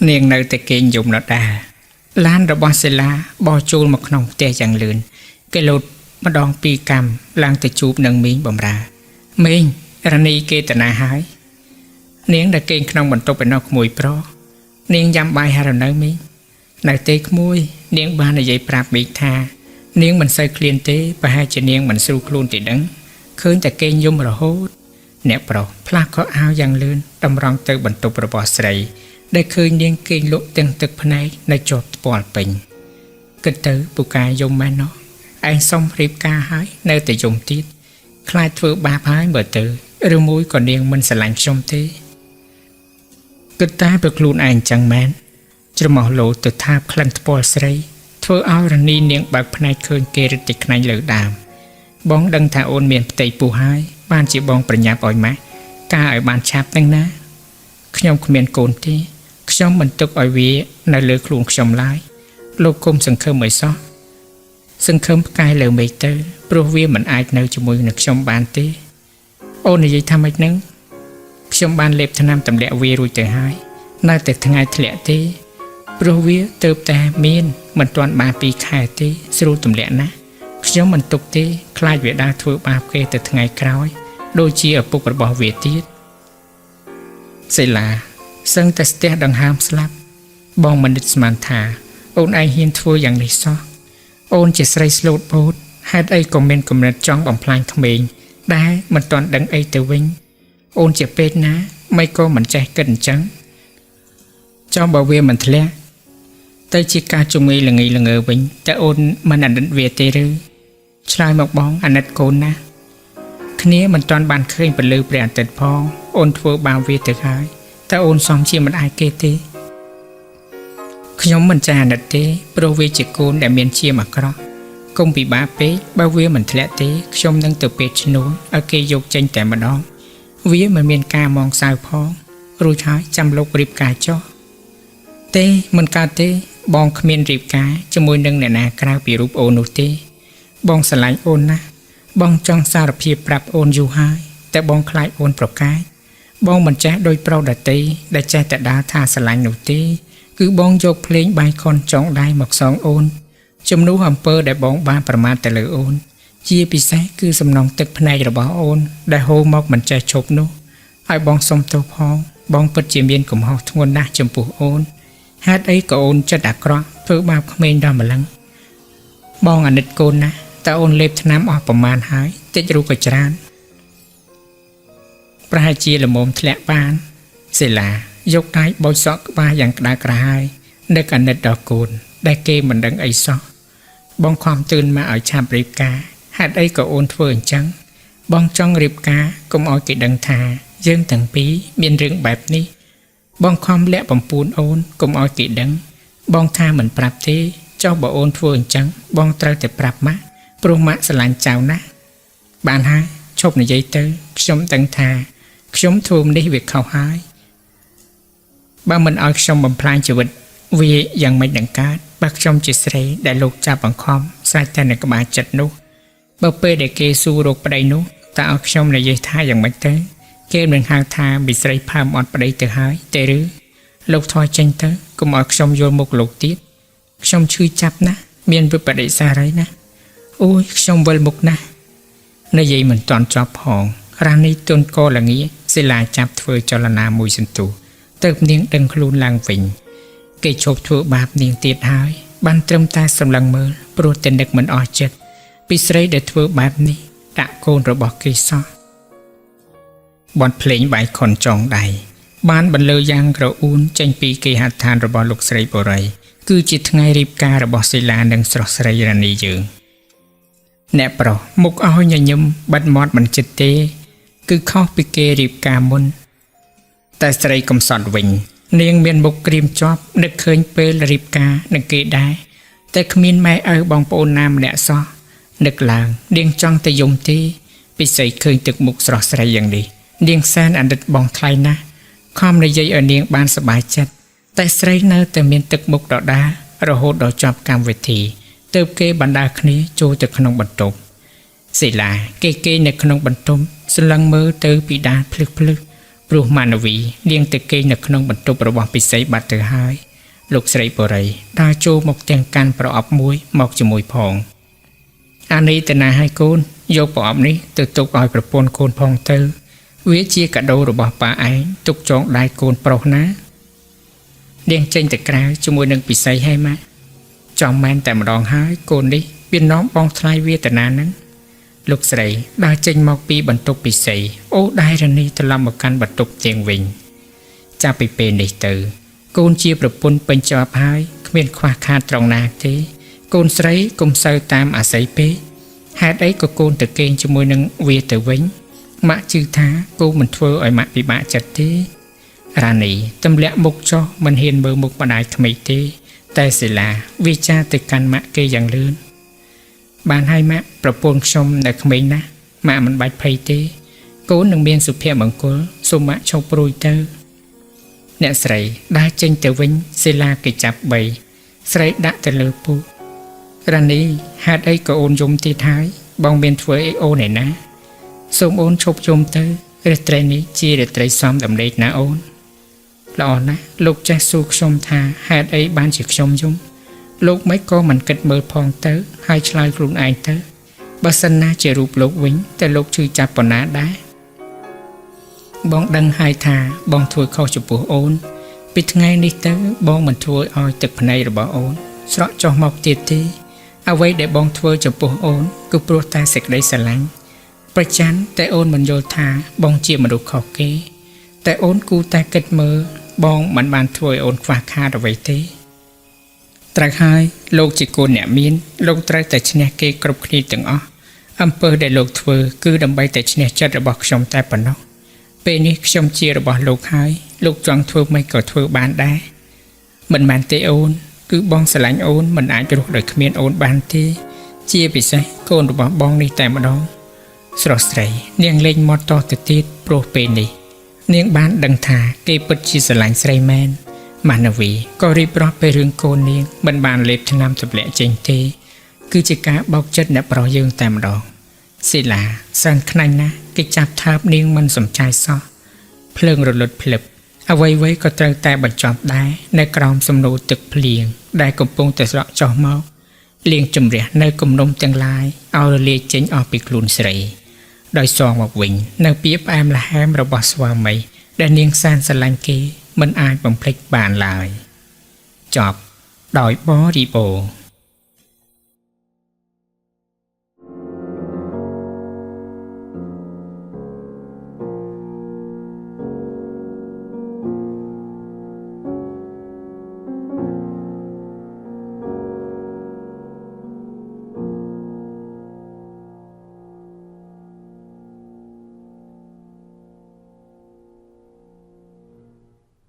នាងនៅតែគេងយំដដែលឡានរបស់សិលាបោះចូលមកក្នុងផ្ទះយ៉ាងលឿនគេលោតម្ដងពីរកម្មឡើងទៅជួបនឹងមីងបំរើមីងរនីគេតាណាហើយនាងដែលគេងក្នុងបន្ទប់ឯណោះក្មួយប្រុសនាងយ៉ាំបាយហើយនៅមីងនៅទេក្មួយនាងបាននិយាយប្រាប់មីងថានាងមិនសូវឃ្លានទេប្រហែលជានាងមិនស្រួលខ្លួនទេដឹងឃើញតែគេងយំរហូតអ្នកប្រុសផ្លាស់ខោអាវយ៉ាងលឿនតម្រង់ទៅបន្ទប់របស់ស្រីដែលឃើញនាងគេងលក់ទាំងទឹកភ្នែកនៅជាប់ថ្ពាល់ពេញគិតទៅពូកាយំមែនណោះឯងសុំរៀបការហើយនៅតែយំទៀតខ្លាចធ្វើបាបហើយមើលទៅឬមួយក៏នាងមិនស្រឡាញ់ខ្ញុំទេគិតតែបើខ្លួនឯងចឹងមែនច្រមុះលោទៅថាបក្លិនថ្ពាល់ស្រីធ្វើឲ្យរនីនាងបើកភ្នែកឃើញគេរឹតតែខ្នាញ់លើដើមបងដឹងថាអូនមានផ្ទៃពោះហើយបានជាបងប្រញាប់ឲ្យម៉ាក់ការឲ្យបានឆាប់នឹងណាខ្ញុំគ្មានកូនទេខ្ញុំមិនទុកឲ្យវានៅលើខ្លួនខ្ញុំឡើយលោកគុំសង្ឃឹមឲ្យសោះសង្ឃឹមផ្កាយលើមេឃទៅព្រោះវាមិនអាចនៅជាមួយនឹងខ្ញុំបានទេអូននិយាយថាម៉េចនឹងខ្ញុំបានលេបថ្នាំទម្លាក់វារួចទៅហើយនៅតែថ្ងៃធ្លាក់ទេព្រោះវាទៅតែមានមិនទាន់បាន2ខែទេស្រួលទម្លាក់ណាស់ខ្ញុំមិនទុកទេខ្លាចវាដើរធ្វើបាបគេទៅថ្ងៃក្រោយដូចជាឪពុករបស់វាទៀតសិលាសឹងតែស្ទះដង្ហើមស្លាប់បងមិននឹកស្មានថាអូនឯងហ៊ានធ្វើយ៉ាងនេះសោះអូនជាស្រីស្លូតបូតហេតុអីក៏មានគំនិតចង់បំផ្លាញក្មេងដែលមិនទាន់ដឹងអីទៅវិញអូនជាពេទ្យណាមិនក៏មិនចេះគិតអញ្ចឹងចង់បើវាមិនធ្លាក់ទៅជាការជំងឺល្ងីល្ងើវិញតែអូនមិនអាណិតវាទេឬឆ្លើយមកបងអាណិតកូនណាគ្នាមិនទាន់បានឃើញពន្លឺព្រះអាទិត្យផងអូនធ្វើបាបវាទៅហើយតែអូនសមជាមិនអាចគេទេខ្ញុំមិនចេះអាណិតទេព្រោះវាជាកូនដែលមានឈាមអាក្រក់កុំពិបាកពេកបើវាមិនធ្លាក់ទេខ្ញុំនឹងទៅពេទ្យឈ្នួលឲ្យគេយកចេញតែម្ដងវាមិនមានការមងសៅផងរួចហើយចាំលោករៀបការចុះទេមិនកើតទេបងគ្មានរៀបការជាមួយនឹងអ្នកណាក្រៅពីរូបអូននោះទេបងស្រឡាញ់អូនណាស់បងចង់សារភាពប្រាប់អូនយូរហើយតែបងខ្លាចអូនប្រកែកបងមិនចេះដោយប្រុសដទៃដែលចេះតែដើរថាស្រឡាញ់នោះទេគឺបងយកភ្លេងបាយខុនចងដៃមកសងអូនជំនួសអំពើដែលបងបានប្រមាថទៅលើអូនជាពិសេសគឺសំណងទឹកភ្នែករបស់អូនដែលហូរមកមិនចេះឈប់នោះឲ្យបងសុំទោសផងបងពិតជាមានកំហុសធ្ងន់ណាស់ចំពោះអូនហេតុអីក៏អូនចិត្តអាក្រក់ធ្វើបាបក្មេងដល់ម្លឹងបងអាណិតកូនណាស់តើអូនលេបថ្នាំអស់ប្រមាណហើយតិចឬក៏ច្រើនប្រហែលជាល្មមធ្លាក់បានសិលាយកដៃបោចសក់ក្បាលយ៉ាងក្តៅក្រហាយនឹកអាណិតដល់កូនដែលគេមិនដឹងអីសោះបងខំទឿនមកឲ្យឆាប់រៀបការហេតុអីក៏អូនធ្វើអញ្ចឹងបងចង់រៀបការកុំឲ្យគេដឹងថាយើងទាំងពីរមានរឿងបែបនេះបងខំលាក់បំពូនអូនកុំឲ្យគេដឹងបងថាមិនប្រាប់ទេចុះបើអូនធ្វើអញ្ចឹងបងត្រូវតែប្រាប់ម៉ាក់ព្រោះម៉ាក់ស្រឡាញ់ចៅណាស់បានហើយឈប់និយាយទៅខ្ញុំដឹងថាខ្ញុំធ្វើនេះវាខុសហើយបើមិនឲ្យខ្ញុំបំផ្លាញជីវិតវាយ៉ាងម៉េចនឹងកើតបើខ្ញុំជាស្រីដែលលោកចាប់បង្ខំស្រេចតែនៅក្បាលចិត្តនោះបើពេលដែលគេសួររកប្តីនោះតើឲ្យខ្ញុំនិយាយថាយ៉ាងម៉េចទៅគេនឹងហៅថាមីស្រីផើមអត់ប្តីទៅហើយទេឬលោកថយចេញទៅកុំឲ្យខ្ញុំយល់មុខលោកទៀតខ្ញុំឈឺចាប់ណាស់មានវិបដិសារីណាស់អូយខ្ញុំវិលមុខណាស់និយាយមិនទាន់ចប់ផងរ៉ានីទុនកល្ងាសិលាចាប់ធ្វើចលនាមួយសន្ទុះទៅនាងដឹងខ្លួនឡើងវិញគេឈប់ធ្វើបាបនាងទៀតហើយបានត្រឹមតែសម្លឹងមើលព្រោះតែនឹកមិនអស់ចិត្តពីស្រីដែលធ្វើបែបនេះដាក់កូនរបស់គេសោះបទភ្លេងបាយខុនចងដៃបានបន្លឺយ៉ាងក្រអួនចេញពីគេហដ្ឋានរបស់លោកស្រីបូរី គឺជាថ្ងៃរៀបការរបស់សិលានិងស្រស់ស្រីរ៉ានីយើង អ្នកប្រុសមុខឲ្យញញឹមបិទមាត់មិនចិត្តទេ គឺខុសពីគេរៀបការមុន តែស្រីកំសត់វិញ នាងមានមុខក្រៀមជាប់នឹកឃើញពេលរៀបការនឹងគេដែរតែគ្មានម៉ែឪបងប្អូនណាម្នាក់សោះនឹកឡើង នាងចង់តែយំទេពិសីឃើញទឹកមុខស្រស់ស្រីយ៉ាងនេះ នាងសែនអាណិតបងថ្លៃណាស់ខំនិយាយឲ្យនាងបានសប្បាយចិត្តតែស្រីនៅតែមានទឹកមុខដដែលរហូតដល់ចប់កម្មវិធីទើបគេបណ្ដាគ្នាចូលទៅក្នុងបន្ទប់សិលាគេគេនៅក្នុងបន្ទប់សន្លឹងមើលទៅពីដានភ្លឹះភ្លឹះព្រោះម៉ានវីនាងទៅគេងនៅក្នុងបន្ទប់របស់ពិសីបាត់ទៅហើយលោកស្រីបូរីដើរចូលមកទាំងកាន់ប្រអប់មួយមកជាមួយផងអានេះទៅណាឲ្យកូនយកប្រអប់នេះទៅទុកឲ្យប្រពន្ធកូនផងទៅ វាជាកាដូរបស់ប៉ាឯងទុកចងដៃកូនប្រុសណានាងចេញទៅក្រៅជាមួយនឹងពិសីហើយម៉ាក់ចំមែនតែម្ដងហើយកូននេះវានាំបងថ្លៃវេទនាហ្នឹងលោកស្រីដើរចេញមកពីបន្ទប់ពិសីអូដៃរនីត្រឡប់មកកាន់បន្ទប់ទៀងវិញចាប់ពីពេលនេះទៅ កូនជាប្រពន្ធពេញជាប់ហើយគ្មានខ្វះខាតត្រង់ណាទេ កូនស្រីកុំសូវតាមអាស័យពេកហេតុអីក៏កូនទៅគេងជាមួយនឹងវាទៅវិញម៉ាក់ជឿថាគូមិនធ្វើឲ្យម៉ាក់ពិបាកចិត្តទេរ៉ានីទម្លាក់មុខចុះមិនហ៊ានមើលមុខម្ដាយក្មេកទេ តែសិលាវាចាទៅកាន់ម៉ាក់គេយ៉ាងលឿនបានហើយម៉ាក់ប្រពន្ធខ្ញុំនៅក្មេងណាស់ម៉ាក់មិនបាច់ភ័យទេ កូននឹងមានសុភមង្គលសូមម៉ាក់ឈប់ព្រួយទៅ អ្នកស្រីដើរចេញទៅវិញសិលាគេចាប់3ស្រីដាក់ទៅលើពោះរ៉ានីហេតុអីក៏អូនយំទៀតហើយបងមានធ្វើអីអូនឯណាសូមអូនឈប់យំទៅរាត្រីនេះជារាត្រីសំដំណេកណាអូនល្អណាស់លោកចេះសួរខ្ញុំថាហេតុអីបានជាខ្ញុំយំលោកមិនក៏មិនគិតមើលផងទៅហើយឆ្លើយខ្លួនឯងទៅបើសិនណាជារូបលោកវិញតែលោកឈឺចាប់ប៉ុណ្ណាដែរបងដឹងហើយថាបងធ្វើខុសចំពោះអូន ពីថ្ងៃនេះទៅបងមិនធ្វើឲ្យទឹកភ្នែករបស់អូនស្រក់ចុះមកទៀតទេអ្វីដែលបងធ្វើចំពោះអូនគឺព្រោះតែសេចក្តីស្រឡាញ់ប្រច័នតែអូនមិនយល់ថាបងជាមនុស្សខុសគេ តែអូនគូតែគិតមើលបងមិនបានធ្វើឲ្យអូនខ្វះខាតអ្វីទេត្រូវហើយលោកជាកូនអ្នកមានលោកត្រូវតែឈ្នះគេគ្រប់គ្នាទាំងអស់អំពើដែលលោកធ្វើគឺដើម្បីតែឈ្នះចិត្តរបស់ខ្ញុំតែប៉ុណ្ណោះពេលនេះខ្ញុំជារបស់លោកហើយលោកចង់ធ្វើម៉េចក៏ធ្វើបានដែរមិនបានទេអូនគឺបងស្រឡាញ់អូនមិនអាចរស់ដោយគ្មានអូនបានទេជាពិសេសកូនរបស់បងនេះតែម្ដងស្រស់ស្រីនាងលេងមាត់តទៅទៀតព្រោះពេលនេះនាងបានដឹងថាគេពិតជាស្រឡាញ់ស្រីមែនម៉ានវីក៏រៀបរាប់ពីរឿងកូននាងមិនបានលេបថ្នាំទម្លាក់ចេញទេគឺជាការបោកចិត្តអ្នកប្រុសយើងតែម្ដងសិលាសែនខ្នាញ់ណាស់គេចាប់ថើបនាងមិនសំចៃសោះភ្លើងរលត់ភ្លឹបអ្វីៗក៏ត្រូវតែបញ្ចប់ដែរនៅក្រោមសំណូរទឹកភ្លៀងដែលកំពុងតែស្រក់ចុះមកលាងជំរះនៅគំនុំទាំងឡាយឲ្យរលាយចេញអស់ពីខ្លួនស្រីដោយសងមកវិញនៅពាក្យផ្អែមល្ហែមរបស់ស្វាមីដែលនាងសែនស្រឡាញ់គេមិនអាចបំភ្លេចបានឡើយចប់ដោយបរិបូរណ៍